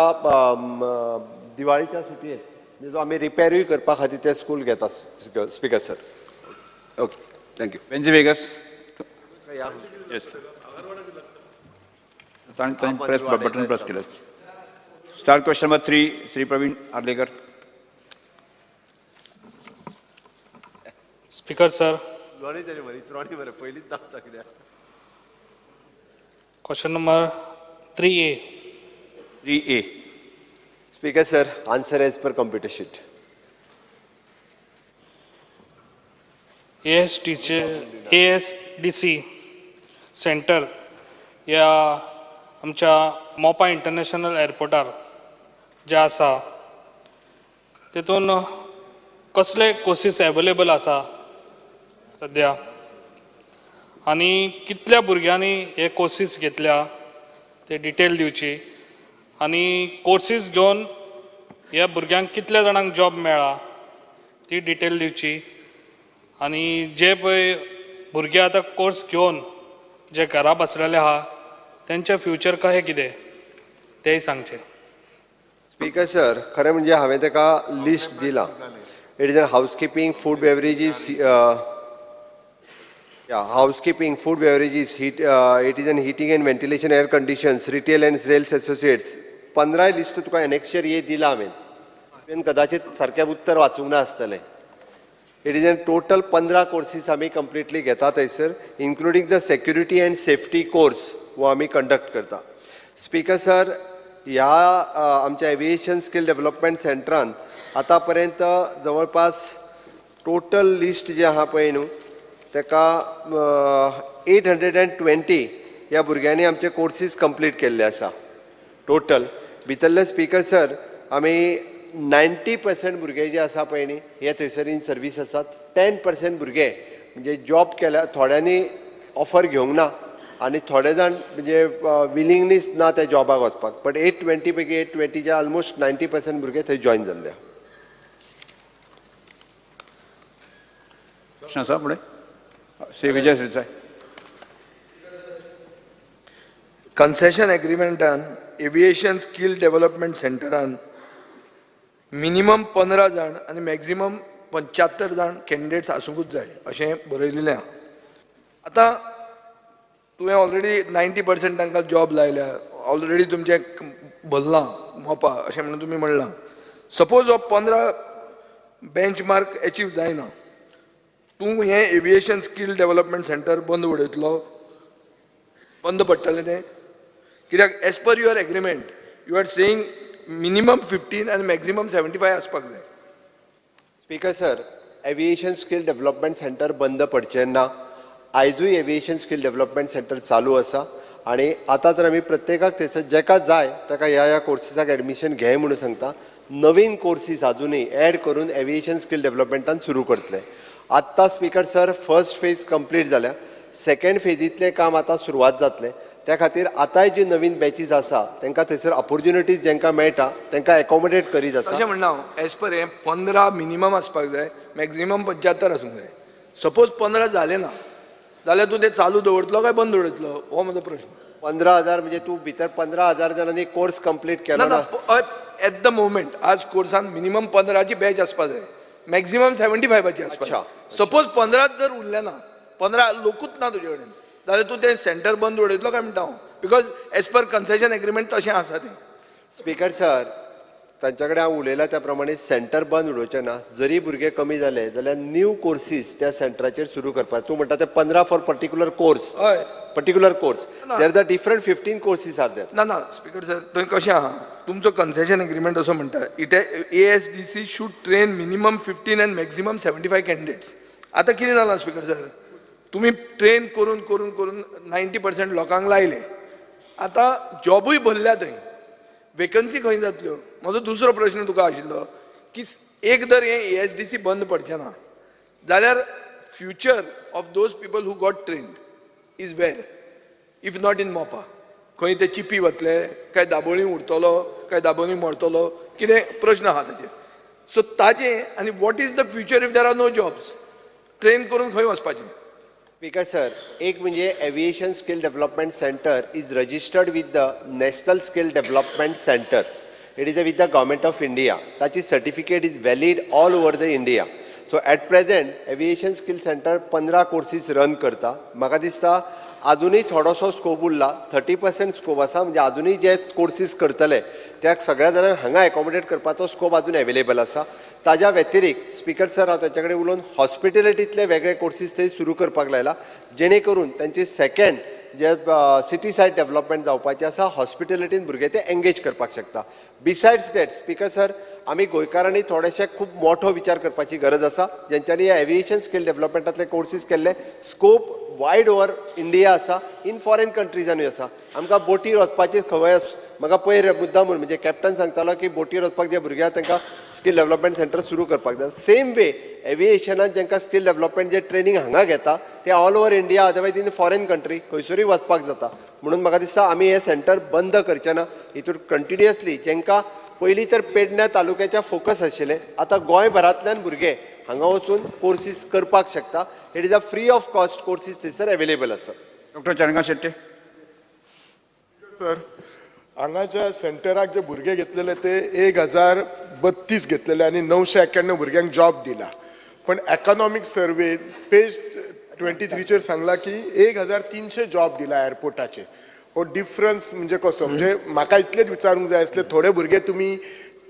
दिवाळीच्या सुटयेत जो आमी रिपेरूय करपा खातीर ते स्कूल घेता. Speaker sir. Okay, thank you. Venzy Viegas. Yes, ताणें प्रेस बटन प्रेस केलें. Start question number 3, Shri Praveen Arlekar. Speaker sir, question number 3A. 3A. Speaker sir, answer as per computer sheet. ASDC centre ह्या आमच्या मोपा इंटरनॅशनल एअरपोर्टार जे आसा तेतून कसले कोर्सीस एवेलेबल आसा सद्या आनी कितल्या भुरग्यांनी हे कोर्सीस घेतल्या ते डिटेल दिवची आनी कोर्सीस घेवन ह्या भुरग्यांक कितल्या जाणांक जॉब मेळ्ळा ती डिटेल दिवची आनी जे पळय भुरगे आतां कोर्स घेवन जे घरा बसलेले आहा तेंचें फ्युचर कशें कितें तेंय सांगचें. स्पीकर सर, खरें म्हणजे हांवें ताका लिस्ट दिलां. It is an housekeeping, food beverages, housekeeping, food beverages, heat, it is an heating and ventilation, air conditions, retail and sales associates. 15 list तुका एनेक्शर ये दिलां हांवें, तुवें कदाचित सारकें उत्तर वाचूंक ना आसतलें. It is an total 15 courses आमी कंप्लिटली घेता थंयसर, including the security and safety course हो आमी कंडक्ट करता. स्पीकर सर, ह्या आमच्या एविएशन स्कील डेव्हलपमेंट सेंटरान आतां पर्यंत जवळपास टोटल लिस्ट जे आहा पळय न्हू ताका 820 ह्या भुरग्यांनी आमचे कोर्सीस कंप्लीट केल्ले आसा टोटल. भितरले स्पीकर सर आमी 90% भुरगे जे आसा पळय न्ही हे थंयसर इन सर्वीस आसात. 10% भुरगे म्हणजे जॉब केल्या, थोड्यांनी ऑफर घेवंक ना आनी थोडे जाण म्हणजे विलिंगनीस ना त्या जॉबाक वचपाक, बट 820 पैकी 820च्या ऑलमोस्ट 90% भुरगे थंय जॉयन जाल्ले. प्रश्न आसा फुडें श्री विजय सरदेसाय. कन्सेशन एग्रीमेंटान एविएशन स्कील डेव्हलपमेंट सेंटरान मिनिमम 15 जाण आनी मॅक्झिमम 75 जाण कॅन्डिडेट्स आसूंकूच जाय अशें बरयलेलें आहा. आतां तुवें ऑलरेडी 90% तांकां जॉब लायल्या, ऑलरेडी तुमचें भरलां मोपा अशें म्हणून तुमी म्हणलां. सपोज हो 15 बेंच मार्क एचीव जायना, तूं हें एविएशन स्कील डेव्हलपमेंट सेंटर बंद उडयतलो, बंद पडटलें तें? कित्याक as per your agreement you are saying minimum 15 आनी मॅक्झिमम 75 आसपाक जाय. Speaker sir, aviation skill development centre बंद पडचें ना. आयजूय एविएशन स्कील डेव्हलपमेंट सेंटर चालू आसा आनी आतां तर आमी प्रत्येकाक थंयसर जेका जाय ताका ह्या ह्या कोर्सीसाक एडमिशन घे म्हणून सांगता. नवीन कोर्सीस आजुनूय एड करून एविएशन स्कील डेव्हलपमेंटान सुरू करतले. आत्तां speaker sir first phase complete जाल्या, सेकंड फेजींतलें काम आतां सुरवात जातलें. त्या खातीर आतांय जी नवीन बॅचीस आसा तांकां थंयसर ऑपोर्च्युनिटीज जांकां मेळटा तांकां एकोमोडेट करीत आसा. अशें म्हणना हांव, एज पर हें 15 मिनिमम आसपाक जाय, मॅक्झिमम 75 आसूंक जाय. सपोज 15 जालें ना जाल्यार तूं तें चालू दवरतलो काय बंद उडयतलो, हो म्हजो प्रश्न. 15,000 म्हणजे तूं भितर 15,000 जाणांनी कोर्स कंप्लीट केलो ना? एट the moment आज कोर्सान मिनिमम 15ची बॅच आसपाक जाय, मॅक्झिमम 75ची आसपाक जाय. सपोज 15 जर उरलें ना, 15 लोकूच ना तुजे कडेन, जाल्यार तूं तें सेंटर बंद उडयतलो काय म्हणटा हांव, because as per concession agreement तशें आसा तें. स्पीकर सर, तांच्या कडेन हांव उलयलां त्या प्रमाणे सेंटर बंद उडोवचें ना. जरी भुरगे कमी जाले जाल्यार न्यू कोर्सीस त्या सेंटराचेर सुरू करपाक. तूं म्हणटा ते 15 फॉर पर्टिक्युलर कोर्स, हय, particular course, there the different 15 courses are there. ना ना स्पीकर सर, थंय कशें आहा, तुमचो कन्सेशन एग्रीमेंट असो म्हणटा, it ASDC should train minimum 15 and maximum 75 candidates. आतां कितें जालां स्पीकर सर, तुमी ट्रेन करून करून करून 90% लोकांक लायले, आतां जॉबूय भरल्या, थंय वेकन्सी खंय जातल्यो? म्हजो दुसरो प्रश्न तुका आशिल्लो की एक जर हें ASDC बंद पडचें ना जाल्यार future of those people who got trained is where, if not in Mopa? खंय ते चिपी वतले काय दाबोळी उरतलो काय दाबोळी मरतलो, कितें प्रश्न आहा ताजेर. सो ताजें आनी what is the future if there are no jobs? Train करून खंय वचपाचें? स्पीकर सर, एक म्हणजे aviation skill development centre is registered with the national skill development centre. It is with the government of India. ताची certificate is valid all over the India. So at present aviation skill centre 15 courses run करता. म्हाका दिसता आजुनूय थोडोसो स्कोप उरला, 30% स्कोप आसा. म्हणजे आजुनूय जे कोर्सीस करतले त्या सगळ्या जाणांक हांगा एकोमोडेट करपाचो स्कोप आजून एवेलेबल आसा. ताज्या व्यतिरिक्त स्पीकर सर, हांव तांच्या कडेन उलोवन हॉस्पिटेलिटींतले वेगळे कोर्सीस थंय सुरू करपाक लायला, जेणे करून तांची सेकंड जे सिटी सायड डेव्हलपमेंट जावपाचें आसा हॉस्पिटेलिटीन भुरगे ते एंगेज करपाक शकता. बिसायड्स that speaker sir, आमी गोंयकारांनी थोडेशे खूब मोठो विचार करपाची गरज आसा. जेंच्यांनी एविएशन स्कील डेव्हलपमेंटांतले कोर्सीस केल्ले स्कोप वायड ओवर इंडिया आसा, इन फॉरेन कंट्रीजानूय आसा. आमकां बोटीर वचपाची खबर म्हाका पयर मुद्दाम म्हूण म्हणजे कॅप्टन सांगतालो की बोटीर वचपाक जे भुरगे आसा तांकां स्कील डेव्हलपमेंट सेंटर सुरू करपाक जाय. सेम वे एविएशनान जांकां स्कील डेव्हलपमेंट जे ट्रेनींग हांगा घेता ते all over India otherwise in foreign country खंयसरूय वचपाक जाता. म्हणून म्हाका दिसता आमी हें सेंटर बंद करचें ना. हितून कंटिन्युअसली जांकां पयलीं तर पेडण्या तालुक्याच्या फोकस आशिल्लें, आतां गोंयभरांतल्यान भुरगे हांगा वचून कोर्सीस करपाक शकता. It is a free of cost courses थंयसर एवेलेबल आसात. डॉक्टर चरणकांत शेट्टी. सर, हांगाच्या सेंटराक जे भुरगे घेतलेले ते 1032 घेतलेले आनी 991 भुरग्यांक जॉब दिला. पण एकोनॉमीक सर्वे पेज 23चेर सांगला की 1300 जॉब दिला एअरपोर्टाचेर. हो डिफरन्स म्हणजे कसो? म्हणजे म्हाका इतलेंच विचारूंक जाय आसलें, थोडे भुरगे तुमी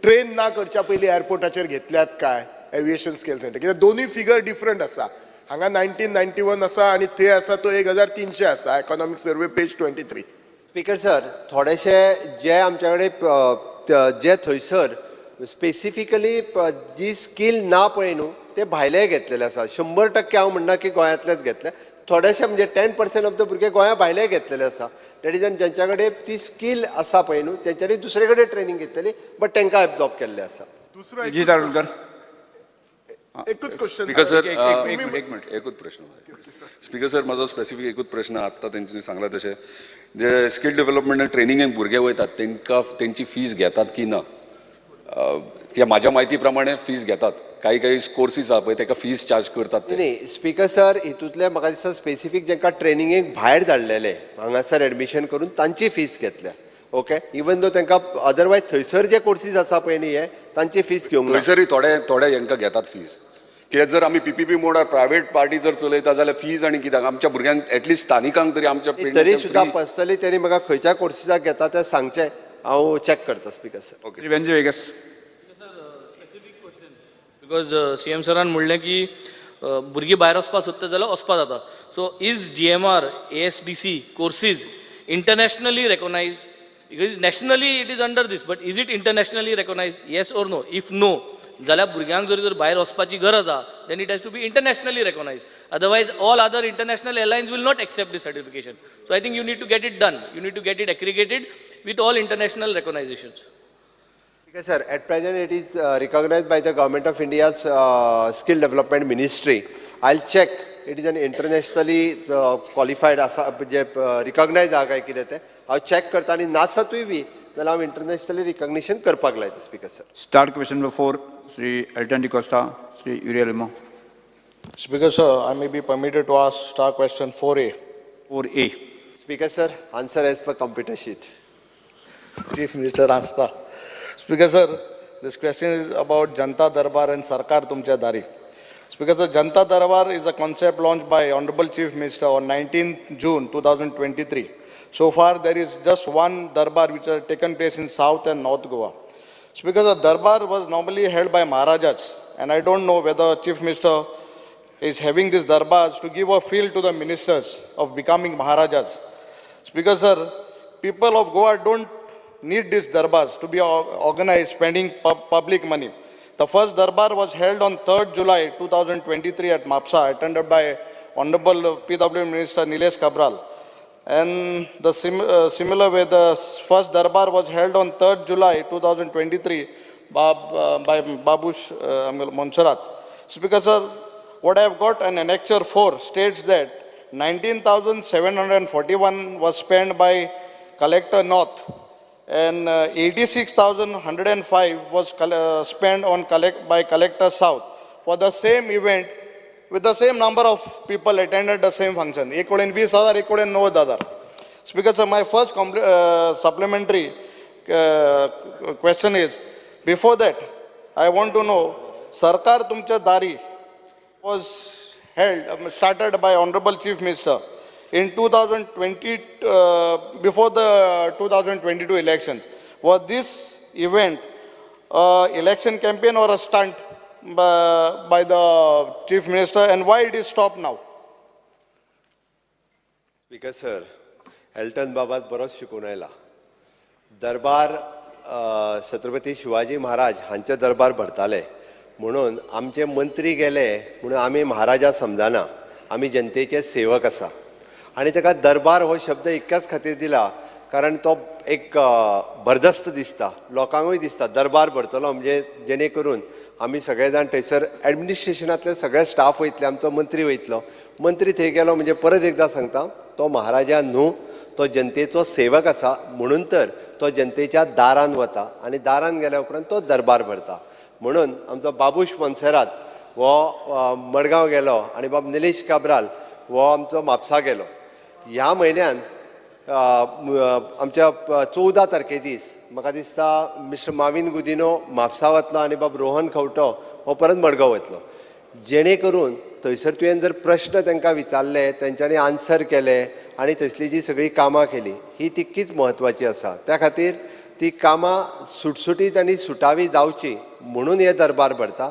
ट्रेन ना करच्या पयलीं एअरपोर्टाचेर घेतल्यात काय एविएशन स्किल सेंटर? कित्याक दोनूय फिगर डिफरंट आसा. हांगा 1991 आसा आनी थंय आसा तो 1300 आसा. Economic survey page 23. Speaker sir, थोडेशे जे आमच्या कडेन जे थंयसर स्पेसिफिकली जी स्कील ना पळय न्हू ते भायले घेतलेले आसा. 100% हांव म्हणना की गोंयांतलेच घेतले, थोडेशे म्हणजे 10% ऑफ the भुरगे गोंया भायले घेतलेले आसा. That is ज्यांच्या कडेन ती स्कील आसा पळय न्हू तेंच्यांनी दुसरे कडेन ट्रेनींग घेतलेली बट तांकां एब्जॉर्ब केल्लें आसा. दुसरो एकूच क्वेश्चन स्पीकर सर, एकूच प्रश्न. स्पीकर सर, म्हजो स्पेसिफीक एकूच प्रश्न. आत्तां तेंच्यांनी सांगलां तशें जे स्कील डेव्हलपमेंट ट्रेनिंगेक भुरगे वयतात तांकां तेंची फीज घेतात की ना? कित्याक म्हाज्या म्हायती प्रमाणे फीज घेतात. काही काही कोर्सीस आहा पळय ताका फीज चार्ज करतात. न्ही स्पीकर सर, हितूंतले म्हाका दिसता स्पेसिफीक जांकां ट्रेनिंगेक भायर धाडलेले हांगासर एडमिशन करून तांची फीज घेतल्या. ओके, इवन दो तांकां अदरवायज थंयसर जे कोर्सीस आसा पळय न्ही हे तांची फीज घेवंक थंयसरूय थोडे थोडे हांकां घेतात फीज. कित्याक जर आमी पीपीपी मोडार प्रायवेट पार्टी जर चलयता जाल्यार फीज आनी कित्याक आमच्या भुरग्यांक एटलिस्ट स्थानिकांक तरी आमच्या तरी सुद्दां पर्सनली तेणी म्हाका खंयच्या कोर्सीसाक घेता तें सांगचें, हांव चॅक करता speaker sir. Okay. Venzy Viegas. Specific question because CM सरान म्हणलें की भुरगीं भायर वचपाक सोदता जाल्यार वचपा जाता. So is GMR ASDC courses internationally recognised? Because nationally it is under this, but is it internationally recognised? Yes or no? If no जाल्यार भुरग्यांक जर जर भायर वचपाची गरज आहा then it has to be internationally recognised. Otherwise all other international airlines will not accept this certification. So I think you need to get it done, you need to get it accredited with all international recognisations. Sir, at present it is recognized by the Government of India's Skill Development Ministry. I'll check. It is an internationally qualified आसा जे recognized आहा काय कितें तें हांव चॅक करता आनी नासतूय बी जाल्यार हांव इंटरनॅशनली रिकग्निशन करपाक लायता speaker sir. Start question number 4, Shri Elton D'Costa, Shri Uriel Limo. Speaker sir, I may be permitted to ask star question 4A. 4A. Speaker sir, answer as per computer sheet. Chief Minister answer. Speaker sir, this question is about Janta Darbar and Sarkar Tumcha Dari. Speaker sir, Janta Darbar is a concept launched by Honorable Chief Minister on 19th June 2023. So far, there is just one Darbar which has taken place in South and North Goa. Speaker sir, Darbar was normally held by Maharajas, and I don't know whether Chief Minister is having these Darbars to give a feel to the ministers of becoming Maharajas. Speaker sir, people of Goa don't need these darbars to be organized spending public money. The first darbar was held on 3rd July 2023 at Mapsa, attended by Honorable PW Minister Nilesh Cabral. And the similar way, the first darbar was held on 3rd July 2023 by Babush Monserrat. Speaker sir, what I have got in Annexure 4 states that 19,741 was spent by Collector North and 86,105 was spent on by Collector South for the same event with the same number of people attended the same function. 1,20,000, 1,90,000. Speaker sir, my first supplementary question is, before that, I want to know, Sarkar Tumcha Dari was held, started by Honorable Chief Minister in 2020, before the 2022 election. Was this event election campaign or a stunt by the Chief Minister, and why it is stopped now? Speaker sir, Elton बाबाच बरोच शिकून आयला. दरबार छत्रपती शिवाजी महाराज हांचे दरबार भरताले म्हणून आमचे मंत्री गेले म्हणून आमी महाराजा समजना, आमी जनतेचे सेवक आसा. आनी ताका दरबार हो शब्द इतक्याच खातीर दिला कारण तो एक भरदस्त दिसता, लोकांकूय दिसता दरबार भरतलो म्हणजे जेणे करून आमी सगळे जाण थंयसर एडमिनिस्ट्रेशनांतले सगळे स्टाफ वयतले, आमचो मंत्री वयतलो. मंत्री थंय गेलो म्हणजे परत एकदां सांगता, तो महाराजा न्हू, तो जनतेचो सेवक आसा. म्हणून तर तो जनतेच्या दारान वता आनी दारान गेल्या उपरांत तो दरबार भरता. म्हणून आमचो बाबूश मोन्सेरात हो मडगांव गेलो आनी बाब निलेश काब्राल हो आमचो म्हापसा गेलो. ह्या म्हयन्यान आमच्या 14 तारखे दीस म्हाका दिसता मिस्टर माविन गुदिनो म्हापसा वतलो आनी बाब रोहन खंवटो हो परत मडगांव वतलो. जेणे करून थंयसर तुवें जर प्रश्न तांकां विचारले, तेंच्यांनी आन्सर केले आनी थंयसली जी सगळीं कामां केली ही तितकीच म्हत्वाची आसा. त्या खातीर ती कामां सुटसुटीत आनी सुटावी जावची म्हणून हे दरबार भरता.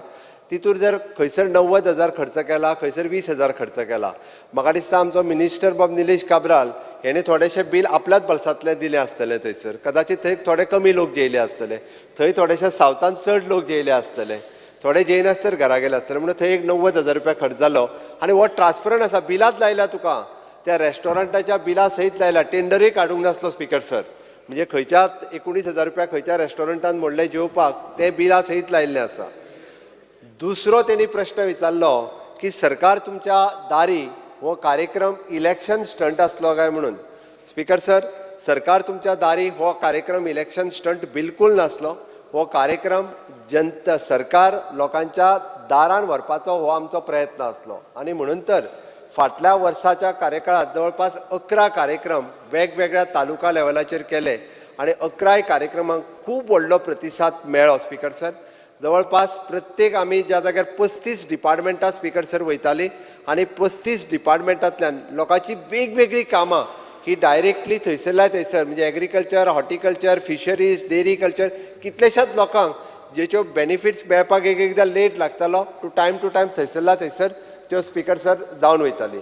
तितूर जर खंयसर 90,000 खर्च केला, खंयसर 20,000 खर्च केला, म्हाका दिसता आमचो मिनिस्टर बाब निलेश काब्राल हेणे थोडेशे बील आपल्याच बल्सांतलें दिलें आसतलें. थंयसर कदाचित थंय थोडे कमी लोक जेयले आसतले, थंय थोडेशे सावथान चड लोक जेयले आसतले, थोडे जेयनासतर घरा गेले आसतले. म्हणून थंय एक 90,000 रुपया खर्च जालो. आनी हो ट्रान्सपरंट आसा, बिलांत लायला तुका, त्या रेस्टॉरंटाच्या बिला सयत लायला, टेंडरूय काडूंक नासलो स्पीकर सर. म्हणजे खंयच्या 19,000 रुपया खंयच्या रेस्टॉरंटान म्हणलें जेवपाक तें बिला सयत लायिल्लें आसा. दुसरो तेणी प्रश्न विचारलो की सरकार तुमच्या दारी हो कार्यक्रम इलेक्शन स्टंट आसलो काय म्हणून. स्पीकर सर, सरकार तुमच्या दारी हो कार्यक्रम इलेक्शन स्टंट बिलकुल नासलो. हो कार्यक्रम जनता सरकार लोकांच्या दारान व्हरपाचो हो आमचो प्रयत्न आसलो. आनी म्हणून तर फाटल्या वर्साच्या कार्यकाळात जवळपास 11 कार्यक्रम वेगवेगळ्या तालुका लेवलाचेर केले आनी 11 कार्यक्रमांक खूब व्हडलो प्रतिसाद मेळ्ळो स्पीकर सर. जवळपास प्रत्येक आमी ज्या जाग्यार 35 डिपार्टमेंटां स्पीकर सर वयताली आनी 35 डिपार्टमेंटांतल्यान लोकांची वेगवेगळीं कामां ही डायरेक्टली थंयसरल्या थंयसर, म्हणजे agriculture, horticulture, fisheries, dairy culture, कितलेशाच लोकांक जेच्यो बेनिफिट्स मेळपाक एक एकदां लेट लागतालो, टू टायम थंयसरल्या थंयसर त्यो स्पीकर सर जावन वयताली.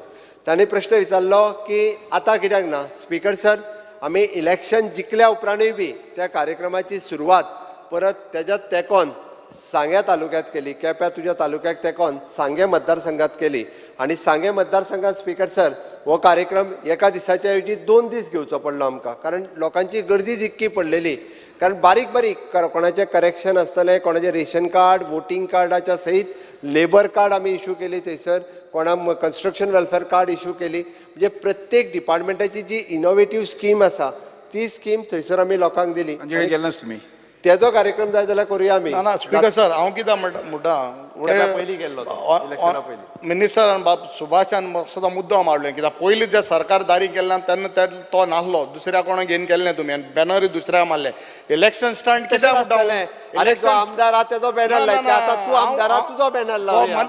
तांणी प्रश्न विचारलो की आतां कित्याक ना. स्पीकर सर, आमी इलेक्शन जिखल्या उपरांतूय बी त्या कार्यक्रमाची सुरवात परत तेज्या तेंकोन सांग्या तालुक्यात केली, केप्या तुज्या तालुक्याक तेंकोन सांगें मतदारसंघात केली आनी सांगें मतदारसंघात स्पीकर सर हो कार्यक्रम एका दिसाच्या ऐवजी 2 दीस घेवचो पडलो आमकां, कारण लोकांची गर्दी तितकी पडलेली. कारण बारीक बारीक कोणाचें करेक्शन आसतलें, कोणाचें रेशन कार्ड, वोटींग कार्डाच्या सयत लेबर कार्ड आमी इशू केली थंयसर, कोणाक कन्स्ट्रक्शन वेलफेअर कार्ड इशू केली. म्हणजे प्रत्येक डिपार्टमेंटाची जी इनोवेटीव स्कीम आसा ती स्कीम थंयसर आमी लोकांक दिली. गेले तेजो कार्यक्रम जाय जाल्यार करुया आमी. ना स्पीकर सर, हांव कितें म्हणटा, पयलीं गेल्लो मिनिस्टरान बाब सुभाषान सदां मुद्दो मारलो कित्याक पयलीं जे सरकार दारी केल्लें तेन्ना तो नासलो, दुसऱ्या कोणा घेवन केल्लें तुमी आनी बॅनरूय दुसऱ्या मारले. इलेक्शन स्टंट कित्याक आसतलें? आरे जो आमदार आहा तेजो बॅनर लायता, आतां तूं आमदार आहा तुजो बॅनर लावया.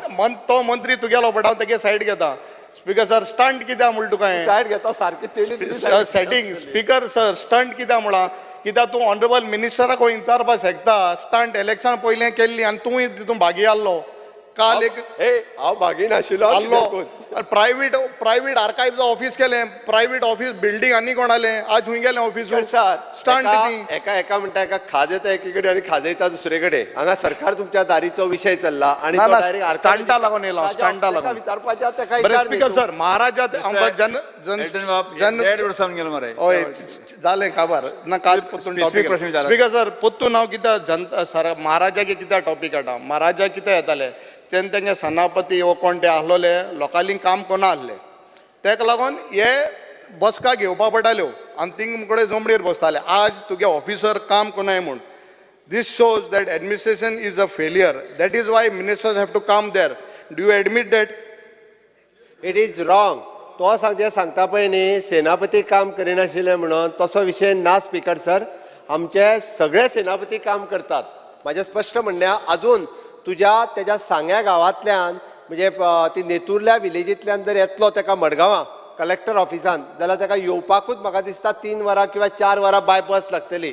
तो मंत्री तुगेलो, बट हांव तेगे सायड घेता. स्पीकर सर, स्टंट कित्याक म्हण तुका सायड घेता सारकी सेटींग. स्पीकर सर, स्टंट कित्याक म्हळां? कित्याक तूं ऑनरेबल मिनिस्टराक विचारपाक शकता. स्टंट इलेक्शन पयलें केल्ली आनी तूंय तितून भागी आहलो. काल एक हांव भागी नाशिल्लो आहलो. प्रायवेट प्रायवेट आर्कायव्स ऑफीस केलें, प्रायवेट ऑफीस बिल्डींग आनी कोणालें, आज खंय गेलें ऑफिस? स्टंट एका एका म्हणटा, एका खाज येता एकी कडेन आनी खाज येता दुसरे कडेन. हांगा सरकार तुमच्या दारीचो विशय चल्ला आनी स्टंटा लागून येयला, स्टंटा लागून विचारपाचें तेका. स्पीकर सर, महाराजा हय जालें खबर ना काल पोत्तून. स्पीकर सर, पोत्तून हांव कित्याक जनता सर महाराजाक कित्याक टॉपीक हाडटा, महाराजा कितें येताले तेन्ना तेंगे सेनापती वो कोण ते आहलोले लोकांनी काम कोना आहले, तेका लागून हे बसका घेवपा पडटाल्यो आनी थिंग कडेन जमणीर बसताले. आज तुगे ऑफिसर काम कोनाय म्हूण. This shows that administration is a failure. That is why ministers have to come there. Do you admit that? It is wrong. तो जें सांगता पळय न्ही, सेनापती काम करिनाशिल्ले म्हणून, तसो विशय ना स्पीकर सर. आमचे सगळे सेनापती काम करतात. म्हाजें स्पश्ट म्हणणें, आजून तुज्या तेज्या सांग्या गांवांतल्यान, म्हणजे ती नेतुर्ल्या विलेजींतल्यान जर येतलो तेका मडगांवां कलेक्टर ऑफिसान जाल्यार तेका येवपाकूच म्हाका दिसता 3 वरां किंवा 4 वरां बाय बस लागतली.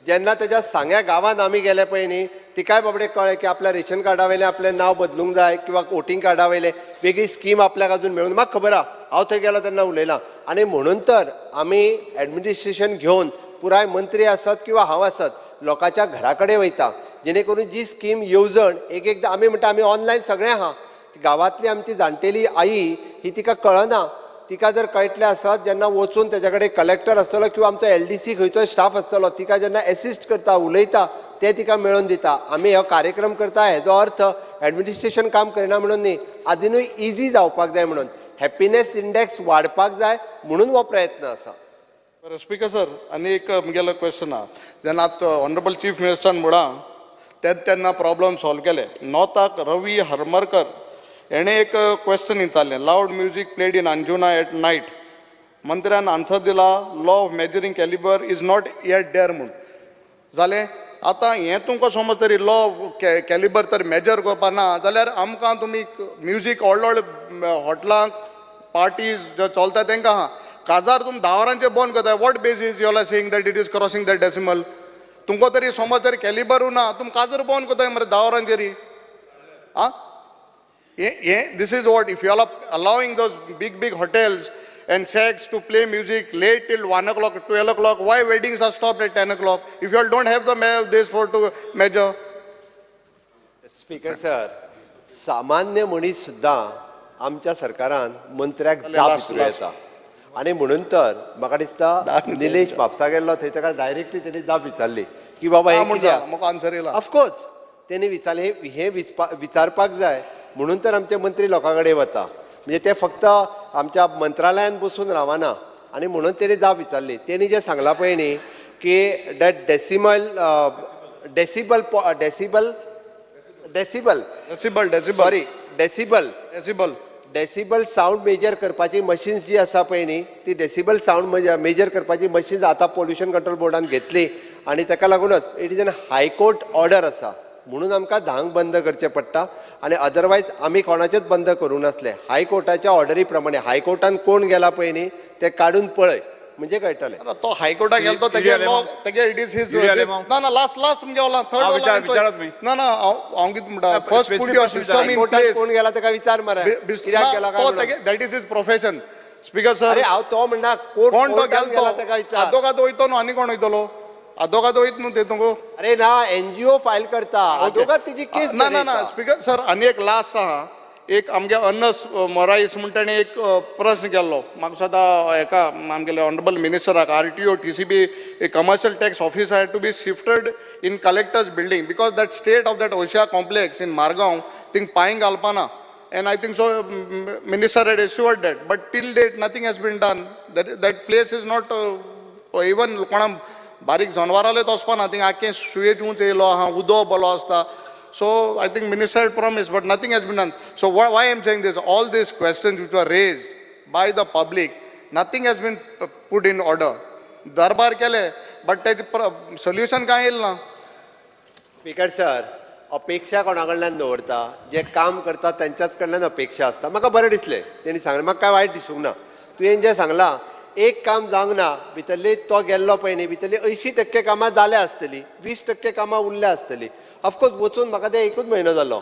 जेन्ना तेज्या सांग्या गांवांत आमी गेले पळय न्ही, तिकाय बाबडे कळ्ळें की आपल्या रेशन कार्डा वयलें आपलें नांव बदलूंक जाय किंवा वोटींग कार्डा वयलें वेगळी स्कीम आपल्याक अजून मेळून. म्हाका खबर आहा, हांव थंय गेलो तेन्ना उलयलां. आनी म्हणून तर आमी एडमिनिस्ट्रेशन घेवन पुराय मंत्री आसत किंवा हांव आसत लोकांच्या घरा कडेन वयता, जेणे करून जी स्कीम येवजण एक एकदां आमी म्हणटा आमी ऑनलायन सगळें आहा, गांवांतली आमची जाणटेली आई ही तिका कळना. तिका जर कळटलें आसत जेन्ना वचून तेज्या कडेन कलेक्टर आसतलो किंवा आमचो LDC खंयचोय स्टाफ आसतलो, तिका जेन्ना एसिस्ट करता, उलयता, तें तिका मेळोवन दिता. आमी हो कार्यक्रम करता हेजो अर्थ एडमिनिस्ट्रेशन काम करिना म्हणून न्ही, आदिनूय इजी जावपाक जाय म्हणून, हॅपिनेस इंडेक्स वाडपाक जाय म्हणून हो प्रयत्न आसा. बरें स्पीकर सर, आनी एक म्हगेलो क्वेश्चन आहा. जेन्ना आतां ऑनरेबल चीफ मिनिस्टरान म्हळां तेन्ना प्रॉब्लम सॉल्व केले. नॉर्थाक रवी हरमरकर हेणें एक क्वेश्चन विचारलें, loud music played in Anjuna at night. मंत्र्यान आन्सर दिला, law of measuring calibre is not yet there म्हूण. जालें. आतां हें तुमकां समज तरी लॉ ऑफ कॅलिबर तर मेजर करपा ना जाल्यार आमकां तुमी म्युजीक व्हडले व्हडले हॉटलांक पार्टीज ज्यो चलता तेंकां आहा, काजार तुमी 10 वरांचेर बंद करता. What basis you are saying that it is crossing that decimal? तुमकां तरी समज तरी कॅलिबरूय ना, तुमी काजर बंद करताय मरे 10 वरांचेर. आं, हे this is what if you are allowing those big big hotels and shacks to play music late till 1 o'clock, 12 o'clock, why weddings are stopped at 10 o'clock? If you all don't have the this for to measure. Speaker sir, सामान्य मनीस सुद्दां आमच्या सरकारान मंत्र्याक जाप विचारूं येता. आनी म्हणून तर म्हाका दिसता निलेश म्हापसा गेल्लो थंय ताका डायरेक्टली तेणी जाप विचारली की बाबा हें कित्याक. आन्सर येयला. ऑफकोर्स तेणी विचारलें, हें विचारपाक जाय म्हणून तर आमचे मंत्री लोकां कडेन वता. म्हणजे ते फक्त आमच्या मंत्रालयान बसून रावना. आनी म्हणून तेणी जाप विचारली. तेणी जें सांगलां पळय न्ही की that decimal decibel decibel decibel decibel decibel sorry decibel decibel decibel sound measure करपाची मशीन्स जी आसा पळय न्ही, ती डेसिबल सावंड मेजर करपाची मशीन्स आतां पोल्युशन कंट्रोल बोर्डान घेतली आनी ताका लागूनच it is an high court order आसा. म्हणून आमकां 10क बंद करचें पडटा आनी अदरवायज आमी कोणाचेच बंद करूंक नासले. हायकोर्टाच्या ऑर्डरी प्रमाणे हायकोर्टान कोण गेला पळय न्ही ते काडून पळय म्हणजे कळटलें. तो हायकोर्टाक गेलो तो तेगे लॉ तेगे it is his. ना ना लास्ट लास्ट तुमगे होला थर्ड होला. ना ना हांव कितें म्हणटा first put your system in place. कोण गेला तेका विचार मरे कित्याक गेला काय म्हणून. That is his profession. Speaker sir, अरे हांव तो म्हणना कोण तो गेला तेका विचार. आदोगाद वयतो न्हू आनी कोण वयतलो? आदोगाद वयत न्हू ते तुमकां. अरे ना एनजीओ फायल करता आदोगाद तेजी केस. ना ना ना स्पीकर सर आनी एक लास्ट आहा. एक आमगे अर्नस मोराईस म्हण ताणें एक प्रश्न केल्लो म्हाका सदां हेका आमगेले honourable मिनिस्टराक. RTO TCB commercial tax office had to be shifted in collector's building because that state of that OSHA complex in Margao thing पांय घालपाना. And I think so minister had assured that, but till date nothing has been done. That place is not even कोणा बारीक जनवरांलेच वचपाना थिंग आख्खें सुयेज उंच येयलो आहा, उदो बरो आसता. So I think minister had promised, but nothing has been done. So why I am saying this, all these questions which were raised by the public, nothing has been put in order. Darbar केले, but तेजे solution कांय येयलें ना. स्पीकर सर, अपेक्षा कोणा कडल्यान दवरता, जे काम करता तेंच्याच कडल्यान अपेक्षा आसता. म्हाका बरें दिसलें तेणी सांगलें, म्हाका कांय वायट दिसूंक ना. तुवें जें सांगलां एक काम जावंक ना, भितरली तो गेल्लो पळय न्ही भितरली 80% कामां जाल्या आसतली, 20% कामां उरल्या आसतली. ऑफकोर्स वचून म्हाका ते एकूच म्हयनो जालो,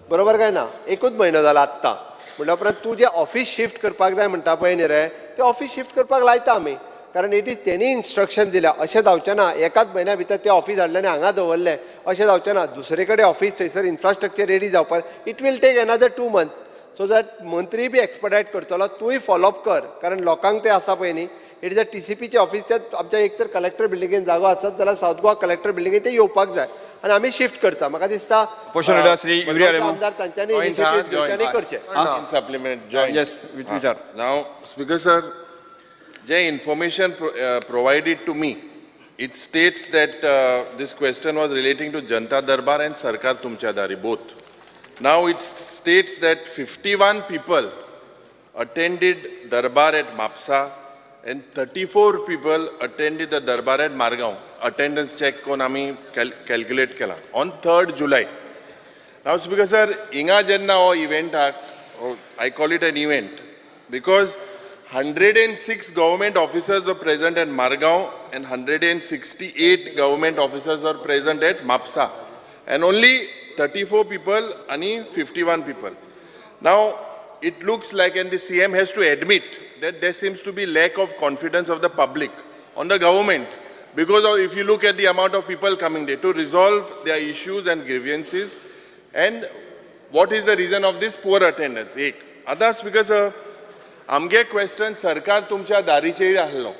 बरोबर काय ना? एकूच म्हयनो जाला आत्तां. म्हणल्या उपरांत तूं जें ऑफीस शिफ्ट करपाक जाय म्हणटा पळय न्ही रे, तें ऑफीस शिफ्ट करपाक लायता आमी, कारण it is तेणी इन्स्ट्रक्शन दिल्या. अशें जावचें ना एकाच म्हयन्या भितर तें ऑफीस हाडलें आनी हांगा दवरलें, अशें जावचें ना. दुसरे कडेन ऑफीस थंयसर इन्फ्रास्ट्रक्चर रेडी जावपाक it will take another 2 months. So that मंत्री बी एक्सपडायट करतलो, तूंय फॉलोअप कर, कारण लोकांक तें आसा पळय न्ही. It is a TCPचें ऑफीस, ते आमच्या एक तर कलेक्टर बिल्डिंगेन जागो आसत जाल्यार सावथ गोवा कलेक्टर बिल्डिंगेन ते येवपाक जाय आनी आमी शिफ्ट करता. म्हाका दिसता आमदार तांच्यांनी इनिशिएटीव घेवचें आनी करचें. नाव स्पीकर सर, जे information provided to me, it states that this question was relating to Janata Darbar and Sarkar Tumchya Dari both. Now it states that 51 people attended Darbar at Mapsa and 34 people attended the Darbar at Margao. Attendance check kon ami calculate kela on 3rd July. Now Speaker sir, inga jenna ho event ha, I call it an event because 106 government officers are present at Margao and 168 government officers are present at Mapsa, and only 34 people and 51 people. Now it looks like, and the CM has to admit that there seems to be lack of confidence of the public on the government, because of, if you look at the amount of people coming there to resolve their issues and grievances, and what is the reason of this poor attendance? Ek. Others, because आमगे क्वेश्चन सरकार तुमच्या दारीचेर आहलो,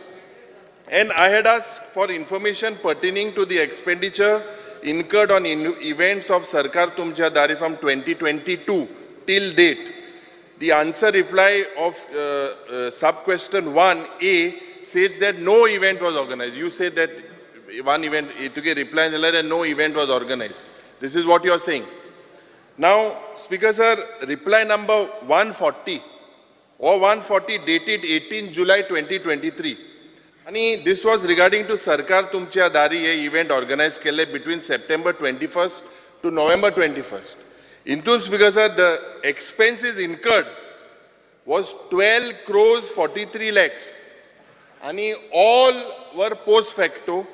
and I had asked for information pertaining to the expenditure incurred on events of Sarkar Tumchya Dari from 2022 till date. The answer reply of sub question 1A says that no event was organized. You say that one event, तुगे reply and no event was organized. This is what you are saying. Now, Speaker sir, reply number 140 or 140 dated 18 July 2023. And this was regarding to Sarkar Tumchya Dari he event organized kelle between September 21st to November 21st. Intun Speaker sir, the expenses incurred was 12 crores 43 lakhs. And all were post facto.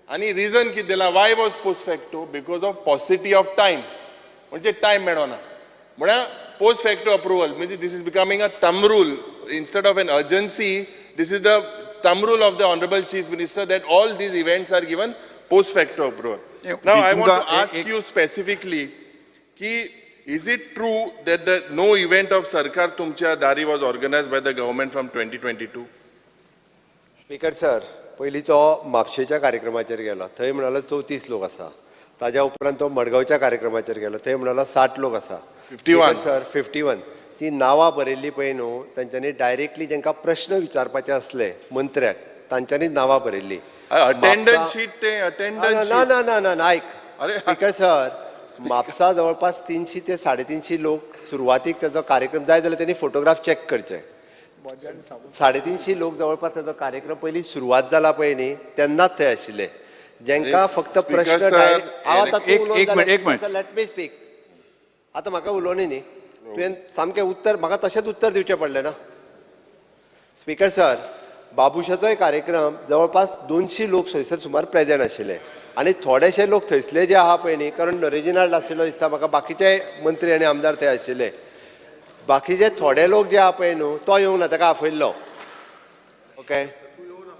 And reason ki dila, why was post facto? Because of paucity of time. Mhanje time medona. Mhana post facto approval means this is becoming a thumb rule instead of an urgency. This is the thumb rule of the Honorable Chief Minister that all these events are given post facto approval. Now I want to ask you specifically, ki, is it true that the no event of Sarkar Tumchya Dari was organized by the government from 2022? Speaker sir, पयलीं तो म्हापशेच्या कार्यक्रमाचेर गेलो, थंय म्हणालो 34 लोक आसा. ताज्या उपरांत तो मडगांवच्या कार्यक्रमाचेर गेलो, थंय म्हणालो 60 लोक आसा. 51 सर, 51 ती नांवां बरयल्ली पळय न्हू, तांच्यांनी डायरेक्टली जांकां प्रश्न विचारपाचे आसले मंत्र्याक तांच्यांनी नांवां बरयल्ली. अटेंडन्स शीट ते अटेंडन्स. ना ना ना ना ना ऐक स्पीकर सर, म्हापसा जवळपास 300 ते 350 लोक सुरवातीक ताजो कार्यक्रम जाय जाल्यार तेणी फोटोग्राफ चॅक करचे. 350 लोक जवळपास ताजो कार्यक्रम पयलीं सुरवात जाला पळय न्ही तेन्नाच थंय आशिल्ले. जेंका फक्त प्रश्न let me speak. आतां म्हाका उलोवनी न्ही तुवें सामकें उत्तर म्हाका तशेंच उत्तर दिवचें पडलें ना. स्पीकर सर, बाबुशाचोय कार्यक्रम जवळपास 200 लोक थंयसर सुमार प्रेजेंट आशिल्ले आनी थोडेशे लोक थंयसले जे आहा पळय न्ही, कारण रेजिनाल्ड आशिल्लो दिसता म्हाका, बाकीचे मंत्री आनी आमदार थंय आशिल्ले, बाकीचे थोडे लोक जे आहा पळय न्हू तो येवंक ना, ताका आफयल्लो. ओके,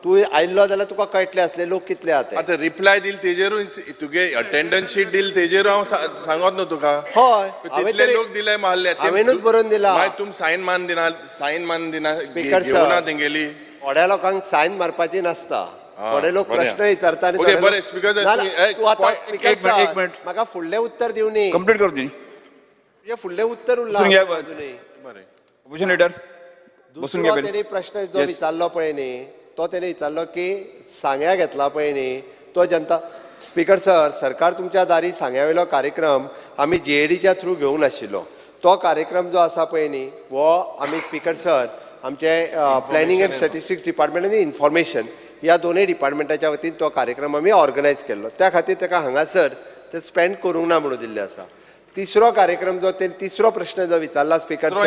तूं आयिल्लो जाल्यार तुका कळटलें आसलें लोक कितले आहा ते. आतां रिप्लाय दिल तेजेरूय तुगे अटेंडन्स शीट दिल तेजेर हांव सांगत न्हू तुका. हय, तितले लोक दिले मारले हांवेनूच बरोवन दिला. मागीर तुम सायन मान दिना, सायन मान दिना घेवना तेंगेली. थोड्या लोकांक सायन मारपाची नासता, थोडे लोक प्रश्न विचारता. म्हाका फुडलें उत्तर दिवनी, कंप्लीट करूं दी, तुजें फुडलें उत्तर उरलां. दुसरो तेणी प्रश्न जो विचारलो पळय न्ही, तो तेणी विचारलो की सांग्या घेतला पळय न्ही तो जनता. स्पीकर सर, सरकार तुमच्या दारी सांग्या वयलो कार्यक्रम आमी जीएडीच्या थ्रू घेवंक नाशिल्लो. तो कार्यक्रम जो आसा पळय न्ही हो आमी स्पीकर सर आमचे प्लॅनिंग अँड स्टॅटिस्टिक्स डिपार्टमेंट आनी इन्फॉर्मेशन ह्या दोनूय डिपार्टमेंटाच्या वतीन तो कार्यक्रम आमी ऑर्गनायज केल्लो. त्या खातीर ताका हांगासर ते स्पेंड करूंक ना म्हणून दिल्लें आसा. तिसरो कार्यक्रम जो ते तिसरो प्रश्न जो विचारला स्पीकर सर,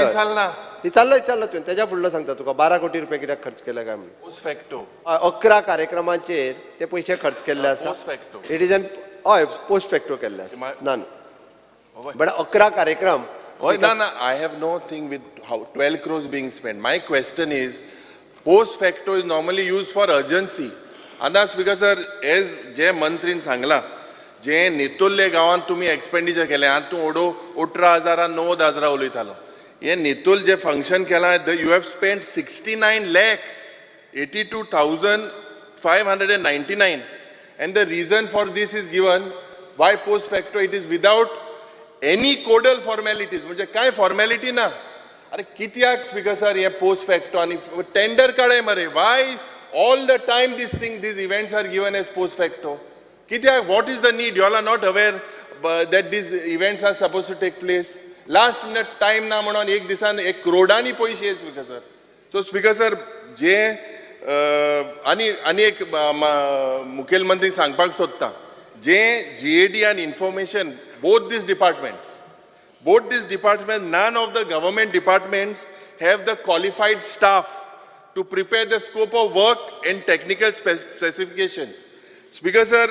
विचारलो विचारलो तुवें, तेज्या फुडलो सांगता तुका 12 कोटी रुपया कित्याक खर्च केले काय म्हणून. 11 कार्यक्रमांचेर ते पयशे खर्च केल्ले आसा. It is an हय पोस्ट फॅक्टो केल्ले आसा. ना ना, बट 11 कार्यक्रम. ना ना, I have no thing with 12 crores being spend. My question is post facto is normally use for urgency. आतां स्पीकर सर, एज जे मंत्रीन सांगलां जे नेतुर्ले गांवांत तुमी एक्सपेंडिचर केलें, आतां तूं ओडो 18,000 90,000 उलयतालो. हे नेतुल जे फंक्शन केलां, you have spend 69,82,599 and the reason for this is given why post facto it is without any codal formalities. म्हणजे कांय फॉर्मेलिटी ना. अरे कित्याक स्पीकर सर हे पोस्ट फॅक्टो आनी टेंडर काडय मरे. Why all the time this thing these events are given as post facto? कित्याक? What is the need? You all are not aware that these events are suppose to take place. Last minute time ना म्हणून एक दिसान एक करोडांनी पयशे speaker sir. So speaker sir, जे आनी आनी एक मुखेलमंत्री सांगपाक सोदता, जे जीएडी आनी information both these departments, none of the government departments have the qualified staff to prepare the scope of work and technical specifications. Speaker sir,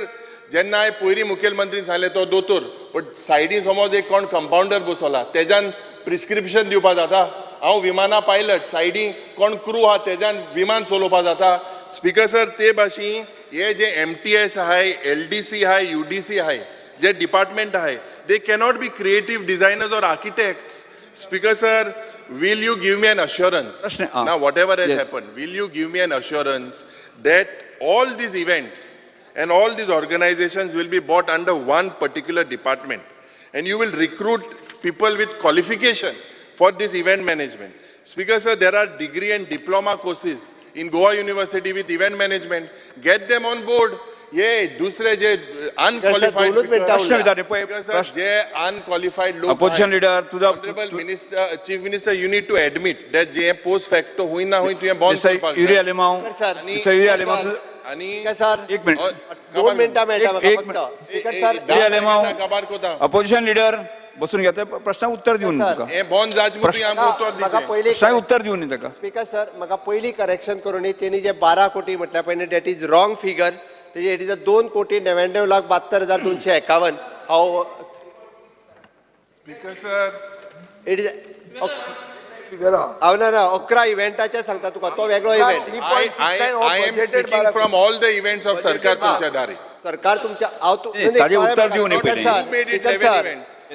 जेन्ना हांवें पयलीं मुखेलमंत्रीन सांगलें तो दोतोर, बट सायडीन समज एक कोण कंपावंडर बसवला तेज्यान प्रिस्क्रिप्शन दिवपा जाता. हांव विमाना पायलट, सायडीन कोण क्रू आहा तेज्यान विमान चलोवपा जाता. स्पीकर सर, ते भाशेन हे जे MTS आहाय, LDC आहाय, UDC आहाय, जे डिपार्टमेंट आहाय, they cannot be creative designers or architects. Speaker sir, will you give me an assurance? Now whatever has happened, will you give me an assurance that all these events and all these organizations will be brought under one particular department and you will recruit people with qualification for this event management? Speaker sir, there are degree and diploma courses in Goa University with event management. Get them on board. ये दुसरे जे अनक्वालिफाइड जे अनक्वालिफाइड लोक, अपोजिशन लीडर तुझा honourable minister, chief minister, you need to admit that J post facto हुई ना हुई तुवें बंद करपाक युरी आलेमाव आनी एक मिनिट 2 मिनटां मेळटा म्हाका फक्त. Speaker sir, Yuri Alemao opposition leader बसून घेता, प्रश्नाक उत्तर दिवन तुका. प्रश्नाक उत्तर दिवन ताका. स्पीकर सर, म्हाका पयली करेक्शन करून तेणी जे 12 कोटी म्हटल्या पळय that is wrong figure. तेजे it is 2,99,72,251. हांव स्पीकर सर, it is हांव ना ना 11 इव्हेंटाचे सांगता तुका, तो वेगळो event. I am speaking from all the events of सरकार तुमच्या दारी. सरकार तुमच्या हांव उत्तर दिवन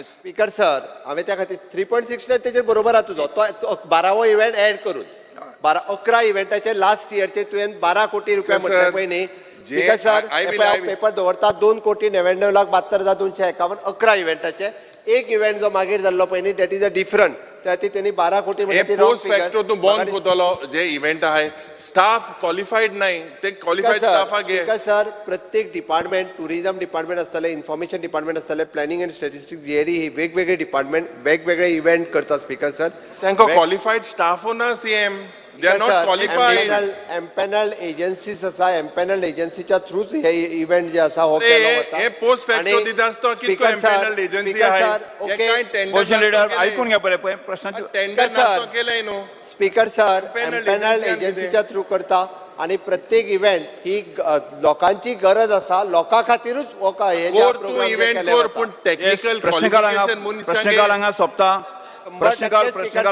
स्पीकर सर, हांवें त्या खातीर 3.69 तेजेर बरोबर आहा तुजो. तो 12वो इव्हेंट एड करून 11 इव्हेंटाचे लास्ट इयरचे तुवें 12 कोटी रुपया म्हटले पळय न्ही. स्पीकर सर, पेपर दवरता 2,99,72,251 11 इव्हेंटाचे. एक इव्हेंट जो मागीर जाल्लो पळय न्ही that is a different, त्या खातीर तेणी 12 कोटी पोस्ट फॅक्टो तूं बंद करतलो जे इव्हेंट आहाय, स्टाफ क्वॉलिफाइड नाही ते क्वॉलिफाइड स्टाफाक घे. स्पीकर सर, प्रत्येक डिपार्टमेंट, टुरिझम डिपार्टमेंट आसतलें, इन्फॉर्मेशन डिपार्टमेंट आसतलें, प्लॅनिंग अँड स्टॅटिस्टिक्स, जीएडी, ही वेगवेगळे डिपार्टमेंट वेगवेगळे इव्हेंट करता. स्पीकर सर, तांकां क्वॉलिफाइड स्टाफ ना CM. They are not qualified. Empanelled agencies आसा, एम्पॅनल्ड एजन्सीच्या थ्रूच हे इव्हेंट जे आसा हो केलो वता. हे पोस्ट फॅक्टो दिता आसतो कितको एम्पॅनल्ड एजन्सी आहा. ऑपोजिशन लीडर आयकून घ्या पळय प्रश्नाचे. टेंडर नासतो केलें न्हू. स्पीकर सर, एम्पॅनल्ड एजन्सीच्या थ्रू करता आनी प्रत्येक इव्हेंट ही लोकांची गरज आसा, लोकां खातीरूच हो पूण टेक्निकल प्रश्नकाल हांगा सोंपता. प्रश्नकाल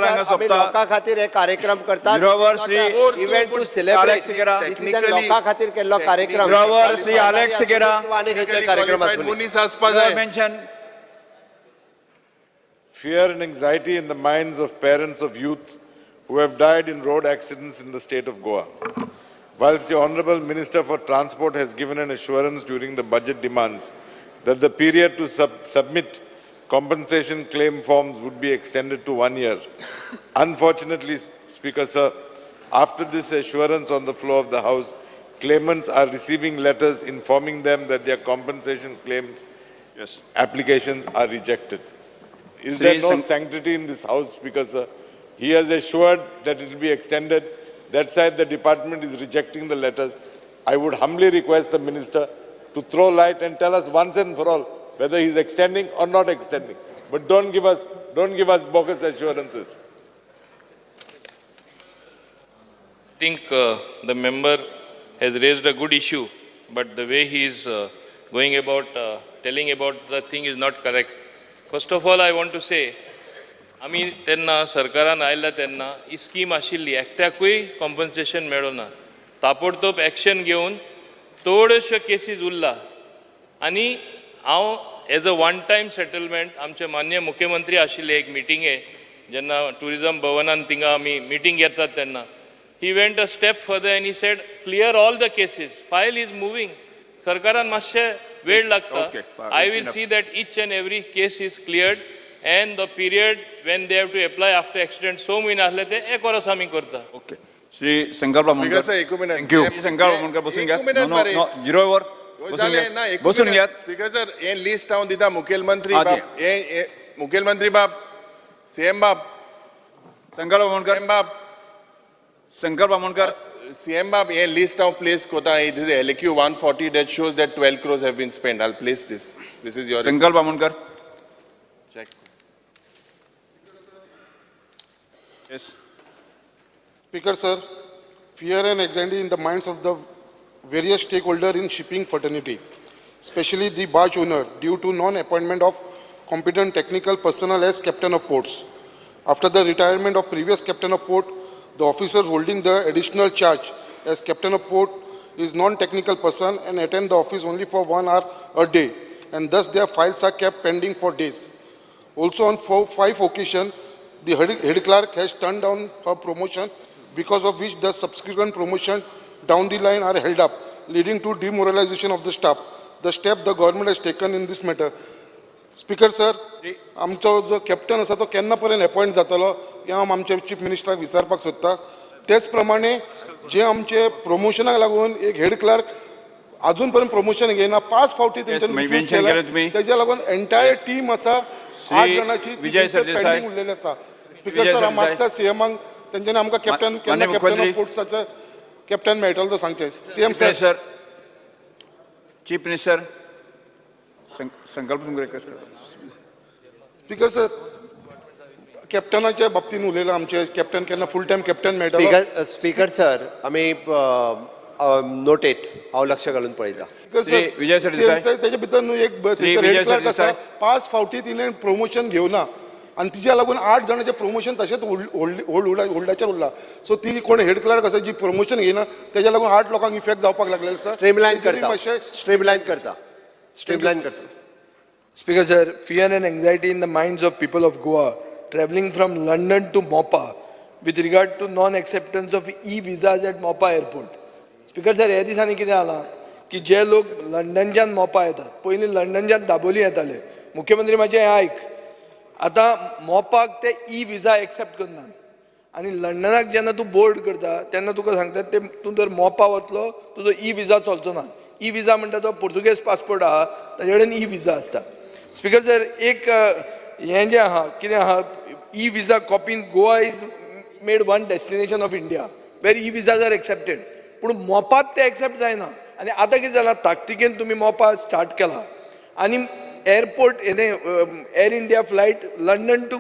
हांगा सोंपता. लोकां खातीर हे कार्यक्रम करतात. इव्हेंट टू सेलिब्रेट, लोकां खातीर केल्लो कार्यक्रम. श्री आलेक्स सिकेरा आनी खंयचे कार्यक्रम आसूं. Fear and anxiety in the minds of parents of youth who have died in road accidents in the state of Goa. Whilst the Honorable Minister for Transport has given an assurance during the budget demands that the period to submit compensation claim forms would be extended to 1 year. Unfortunately, Speaker sir, after this assurance on the floor of the House, claimants are receiving letters informing them that their compensation claims applications are rejected. Is there no sanctity in this House, Speaker sir? He has assured that it will be extended. That side, the department is rejecting the letters. I would humbly request the minister to throw light and tell us once and for all whether he is extending or not extending. But don't give us bogus assurances. I think the member has raised a good issue, but the way he is going about telling about the thing is not correct. First of all, I want to say, आमी तेन्ना सरकारान आयला तेन्ना ही स्कीम आशिल्ली, एकट्याकूय कॉम्पन्सेशन मेळना. ताबडतोब एक्शन घेवन थोड्योश्यो केसीस उरला आनी हांव as a one time settlement आमचे मान्य मुख्यमंत्री आशिल्ले एक मिटिंगे जेन्ना ट्युरिजम भवनान थिंगा आमी मिटींग घेतात तेन्ना he went a step further and he said clear all the cases, file is moving. सरकारान मातशें वेळ लागता. I will see that each and every case is cleared and the period when they have to apply after accident 6 म्हयने आसले ते एक वर्स आमी करता. Okay, Shri Sankalp Amonkar. Thank you. संकल्प आमोणकर बसून घ्या. झिरो वर बसून घ्या. स्पीकर सर, हे लिस्ट हांव दिता. मुखेलमंत्री बाब, हे मुखेलमंत्री बाब, सीएम बाब, संकल्प आमोणकर बाब, संकल्प आमोणकर, सीएम बाब, हे लिस्ट हांव प्लेस करता. It is LAQ 140 that shows that 12 crores have been spent. I will place this. This is your Sankalp Amonkar. Check. Yes. Speaker sir, fear and anxiety in the minds of the various stakeholders in shipping fraternity, especially the barge owner, due to non-appointment of competent technical personnel as captain of ports. After the retirement of previous captain of port, the officer holding the additional charge as captain of port is non-technical person and attend the office only for 1 hour a day, and thus their files are kept pending for days. Also on 5 occasions, the head clerk has turned down her promotion, because of which the subsequent promotion down the line are held up, leading to demoralization of the staff. The step the government has taken in this matter. Speaker sir, आमचो जो कॅप्टन आसा तो केन्ना पर्यंत अपॉयंट जातलो हें हांव आमच्या चीफ मिनिस्टराक विचारपाक सोदता. तेच प्रमाणे जे आमचे प्रमोशनाक लागून एक हेड क्लर्क अजून पर्यंत प्रमोशन घेयना, 5 फावटी तेंच्यांनी रिफ्यूज केला, तेज्या लागून एंटायर टीम आसा 8 जाणांची पेंडींग उरलेली आसा. स्पीकर सर, हांव मागता सीएमाक तेंच्यांनी आमकां कॅप्टन केन्ना कॅप्टन ऑफ पोर्ट्साचो कॅप्टन मेळटलो तो सांगचें. CM sir, chief minister Sankalp तुमकां रिक्वेस्ट करता. स्पीकर सर, कॅप्टनाच्या बाबतीन उलयला, आमचे कॅप्टन केन्ना फूल टायम कॅप्टन मेळटलो. स्पीकर सर, आमी नोटेड, हांव लक्ष घालून पळयता. विजय सरदेसाय, तेजे भितर न्हू एक हेड क्लर्क आसा, 5 फावटी तिणें प्रमोशन घेवना आनी तिज्या लागून 8 जाणांचें प्रमोशन तशेंच होल्डाचेर उरला. सो ती कोण हेड क्लर्क आसा जी प्रमोशन घेयना तेज्या लागून 8 लोकांक इफेक्ट जावपाक लागलेलो आसा. स्ट्रीमलायन करता, स्ट्रीमलायन करता, स्ट्रीमलायन करता. Speaker sir, fear and anxiety in the minds of people of Goa travelling from London to Mopa with regard to non acceptance of e visas at Mopa airport. Speaker sir, ह्या दिसांनी कितें जालां की जे लोक लंडनच्यान मोपा येतात, पयलीं लंडनच्यान दाबोली येताले. मुख्यमंत्री म्हाजें हें आयक, आतां मोपाक ते ई विजा एक्सेप्ट करनात आनी लंडनाक जेन्ना तूं बोर्ड करता तेन्ना तुका सांगतात ते तूं जर मोपा वतलो तुजो ई विजा चलचो ना. ई विजा म्हणटा तो पुर्तुगेज पासपोर्ट आहा ताजे कडेन ई विजा आसता. स्पीकर सर, एक हें जें आहा कितें आहा, e visa copy in Goa is made one destination of India where e visas are accepted. पूण मोपात ते एक्सेप्ट जायना. आनी आतां कितें जालां, ताकतिकेन तुमी मोपा स्टार्ट केला आनी एअरपोर्ट हें Air India flight London to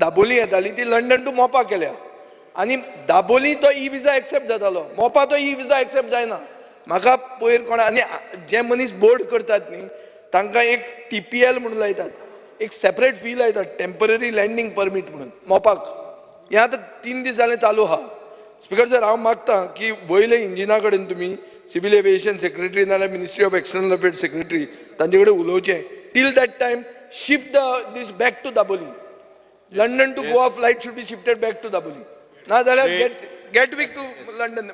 Dabolim येताली ती लंडन टू मोपा केल्या आनी दाबोली तो ई विजा एक्सेप्ट जातालो, मोपा तो ई विजा एक्सेप्ट जायना. म्हाका पयर कोणा आनी जे मनीस बोर्ड करतात न्ही तांकां एक TPL म्हणून लायतात, एक सेपरेट फी लायतात, टेम्पररी लँडींग परमीट म्हणून मोपाक. हें आतां 3 दीस जालें चालू आहा. स्पिकर सर, हांव मागता की वयले इंजिना कडेन तुमी सिवील एविएशन सेक्रेटरी नाजाल्यार ministry of external affairs secretary तांचे कडेन उलोवचें. Till that time shift the this back to Dabolim. London to Goa flight should be shifted back to Dabolim. ना जाल्यार Gatwick to London.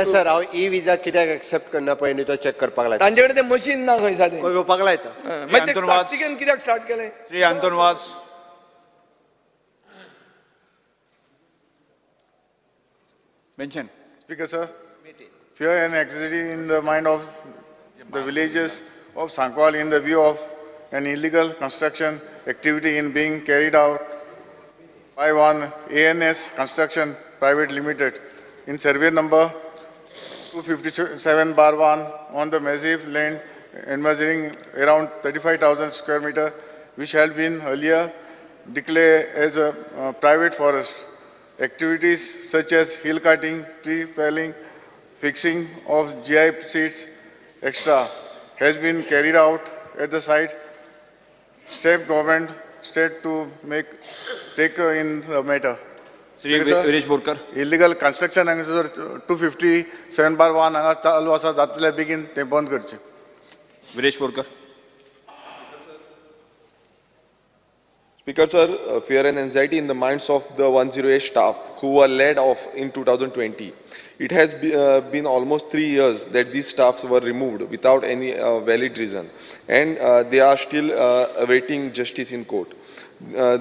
Sir, हांव ई विजा कित्याक एक्सेप्ट करना पळय न्ही तो चॅक करपाक लायता. तांचे कडेन तें मशीन ना खंय सादें, येवपाक लायता. मागीर ते ताकतिकेन कित्याक स्टार्ट केलें? Shri Anton Vaz. Mention. Speaker sir, fear and anxiety in the mind of the villagers of Sankwal in the view of an illegal construction activity in being carried out by one ANS Construction Private Limited in survey number 257/1 on the massive land measuring around 35,000 square meter, which had been earlier declared as a private forest. Activities such as hill cutting, tree felling, fixing of GI seats, etc. has been carried out at the site. State government state to make take in the matter. Shri Viresh Borkar. Illegal construction हांगासर 257/1 हांगा चालू आसा, जातले बेगीन तें बंद करचें. Viresh Borkar. Speaker sir, fear and anxiety in the minds of the 108 staff who were laid off in 2020. It has been almost 3 years that these staffs were removed without any valid reason, and they are still awaiting justice in court.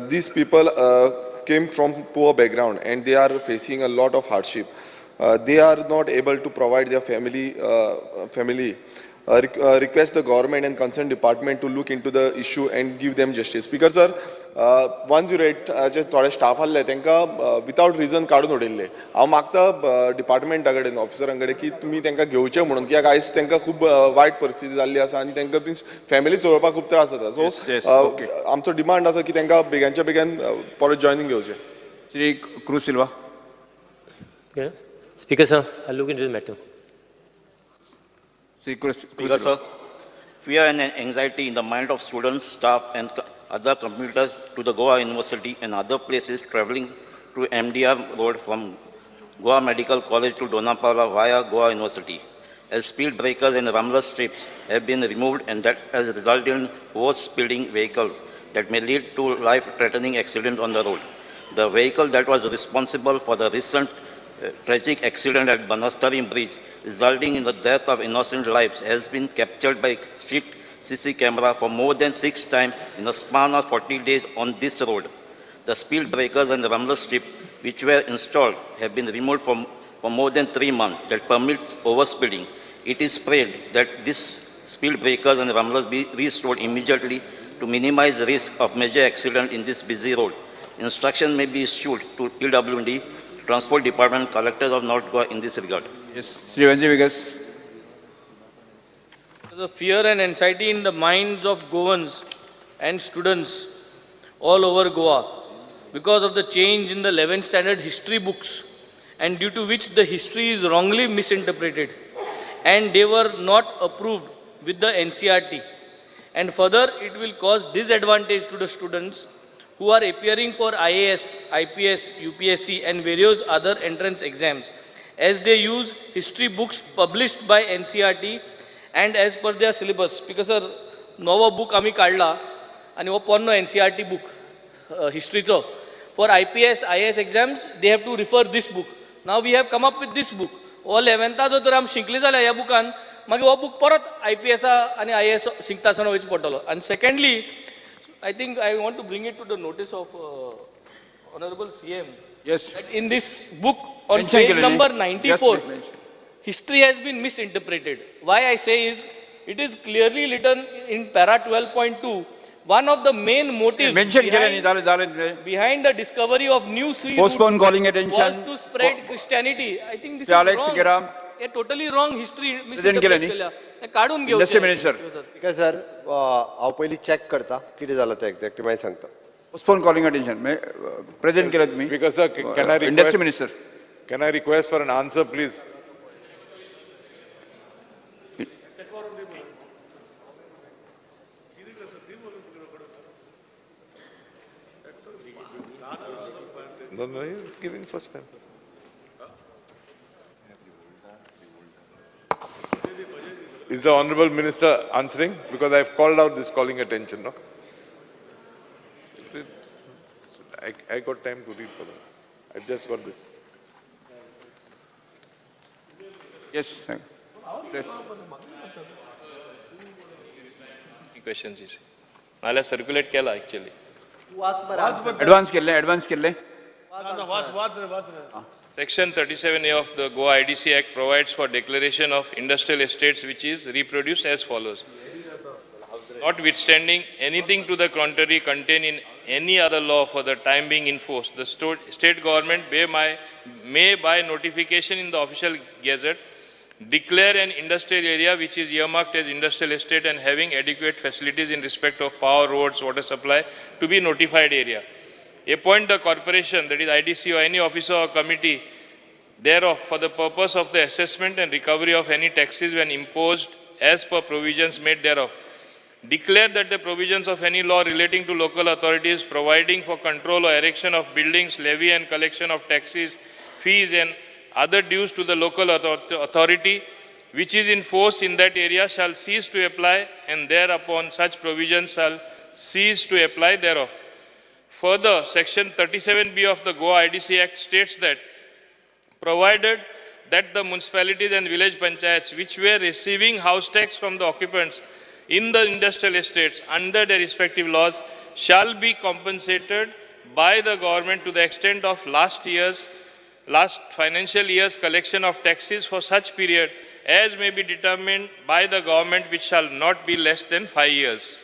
These people came from poor background and they are facing a lot of hardship. They are not able to provide their family. Request the government and concerned department to look into the issue and give them justice. Speaker sir, 108 जे थोडे स्टाफ आहले तांकां विदाउट रिजन काडून उडयल्ले. हांव मागता डिपार्टमेंटा कडेन, ऑफिसरां कडेन की तुमी तांकां घेवचें म्हणून, कित्याक आयज तांकां खूब वायट परिस्थिती जाल्ली आसा आनी तांकां मिन्स फॅमिली चलोवपाक खूब त्रास जाता. सो आमचो डिमांड आसा की तांकां बेगानच्या बेगीन परत जॉयनींग घेवचें. Shri Cruz Silva. Speaker sir, I look into this matter. Speaker sir, fear and anxiety in the mind of students, staff and other commuters to the Goa University and other places travelling to MDR Road from Goa Medical College to Dona Paula via Goa University, as speed breakers and rumble strips have been removed, and that has resulted in over-speeding vehicles that may lead to life-threatening accidents on the road. The vehicle that was responsible for the recent tragic accident at Banastari Bridge, resulting in the death of innocent lives, has been captured by street CC camera for more than 6 times in a span of 40 days on this road. The speed breakers and the rumble strips which were installed have been removed for more than 3 months that permits overspeeding. It is prayed that these speed breakers and rumblers be restored immediately to minimize risk of major accident in this busy road. Instruction may be issued to PWD, Transport Department, Collectors of North Goa in this regard. Yes, Shri Venzy Viegas. The fear and anxiety in the minds of Goans and students all over Goa because of the change in the 11th standard history books, and due to which the history is wrongly misinterpreted and they were not approved with the NCERT. And further, it will cause disadvantage to the students who are appearing for IAS, IPS, UPSC and various other entrance exams, as they use history books published by NCERT and as per their syllabus. Because sir, novo book ami kadla ani ho ponno NCERT book history cho. For IPS, IAS exams, they have to refer this book. Now we have come up with this book. हो 11th जो तर आम शिकले जाल्यार ह्या बुकान मागीर हो बूक परत IPS आनी IAS शिकता आसतना वयचो पडटलो. आनी secondly, I think I want to bring it to the notice of Honorable CM. Yes. That in this book on page number 94, history has been misinterpreted. Why I say is, it is clearly written in para 12.2 One of the main motives mention केलें न्ही जालें जालें behind the discovery of new sea Postpone calling attention. Was to spread Christianity. I think this Shri Alex is wrong. Sequeira. A totally wrong history Present केलें न्ही? काडून घेवचें. Industry Minister. Speaker sir, हांव पयलीं चॅक करता कितें जालां तें एक्झॅक्टली, मागीर सांगता. Postpone calling attention. Present केलें तुमी. Speaker sir, can I request? Industry Minister. Can I request for an answer, please? No, no, he's giving first time. Is the Honorable Minister answering? Because I have called out this calling attention, no? I got time to read for them. I've just got this. Yes. Questions is. नाल्यार सर्क्युलेट केला actually. Advance केल्ले, advance केल्ले. Section 37A of the Goa IDC Act provides for declaration of industrial estates, which is reproduced as follows. Notwithstanding anything to the contrary contained in any other law for the time being in force, the state government may by notification in the official gazette declare an industrial area which is earmarked as industrial estate and having adequate facilities in respect of power, roads, water supply to be notified area. Appoint the corporation, that is IDC or any officer or committee thereof, for the purpose of the assessment and recovery of any taxes when imposed as per provisions made thereof. Declare that the provisions of any law relating to local authorities providing for control or erection of buildings, levy and collection of taxes, fees and other dues to the local authority which is in force in that area shall cease to apply, and thereupon such provisions shall cease to apply thereof. Further, Section 37B of the Goa IDC Act states that provided that the municipalities and village panchayats which were receiving house tax from the occupants in the industrial estates under their respective laws shall be compensated by the government to the extent of last financial year's collection of taxes for such period as may be determined by the government, which shall not be less than 5 years.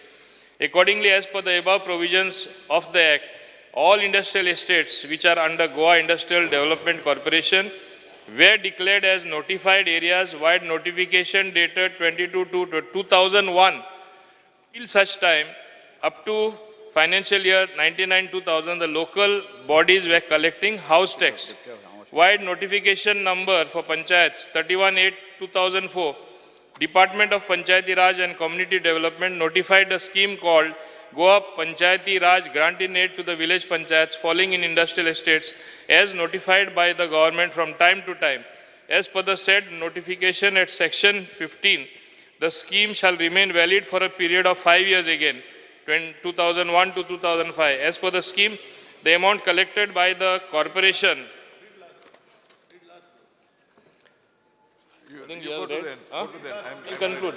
Accordingly, as per the above provisions of the Act, all industrial estates which are under Goa Industrial Development Corporation were declared as notified areas vide notification dated 22/2/2001. Till such time, up to financial year 99-2000, the local bodies were collecting house tax. Vide notification number for panchayats 31/8/2004, Department of Panchayati Raj and Community Development notified a scheme called Goa Panchayati Raj Grant in Aid to the village panchayats falling in industrial estates as notified by the government from time to time. As per the said notification at section 15, the scheme shall remain valid for a period of 5 years again, 2001 to 2005. As per the scheme, the amount collected by the corporation. You go to the end. Go to the end. Conclude.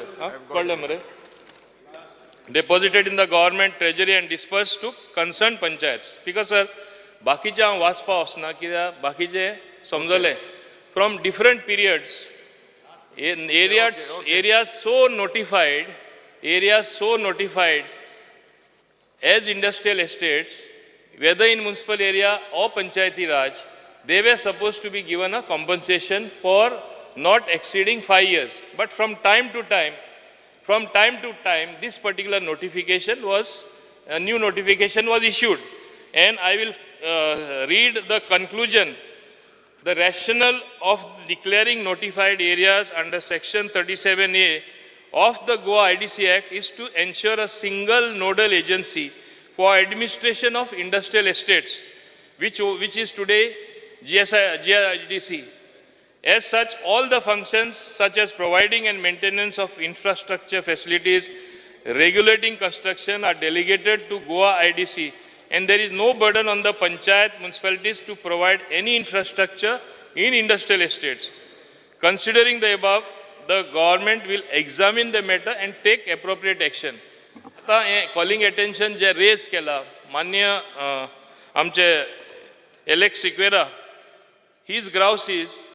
Deposited in the government treasury and dispersed to concerned panchayats. Because sir, बाकीचे हांव वाचपा वचना कित्याक बाकीचे समजले from different periods, areas so notified, as industrial estates, whether in municipal area or Panchayati Raj, they were supposed to be given a compensation for not exceeding 5 years. But from time to time, this particular notification was, a new notification was issued. And I will read the conclusion. The rationale of declaring notified areas under Section 37A of the Goa IDC Act is to ensure a single nodal agency for administration of industrial estates, which is today GIDC. As such, all the functions such as providing and maintenance of infrastructure facilities, regulating construction are delegated to Goa IDC, and there is no burden on the panchayat municipalities to provide any infrastructure in industrial estates. Considering the above, the government will examine the matter and take appropriate action. आता calling attention जे raise केला मान्य आमचे Alex Sequeira, his grouse is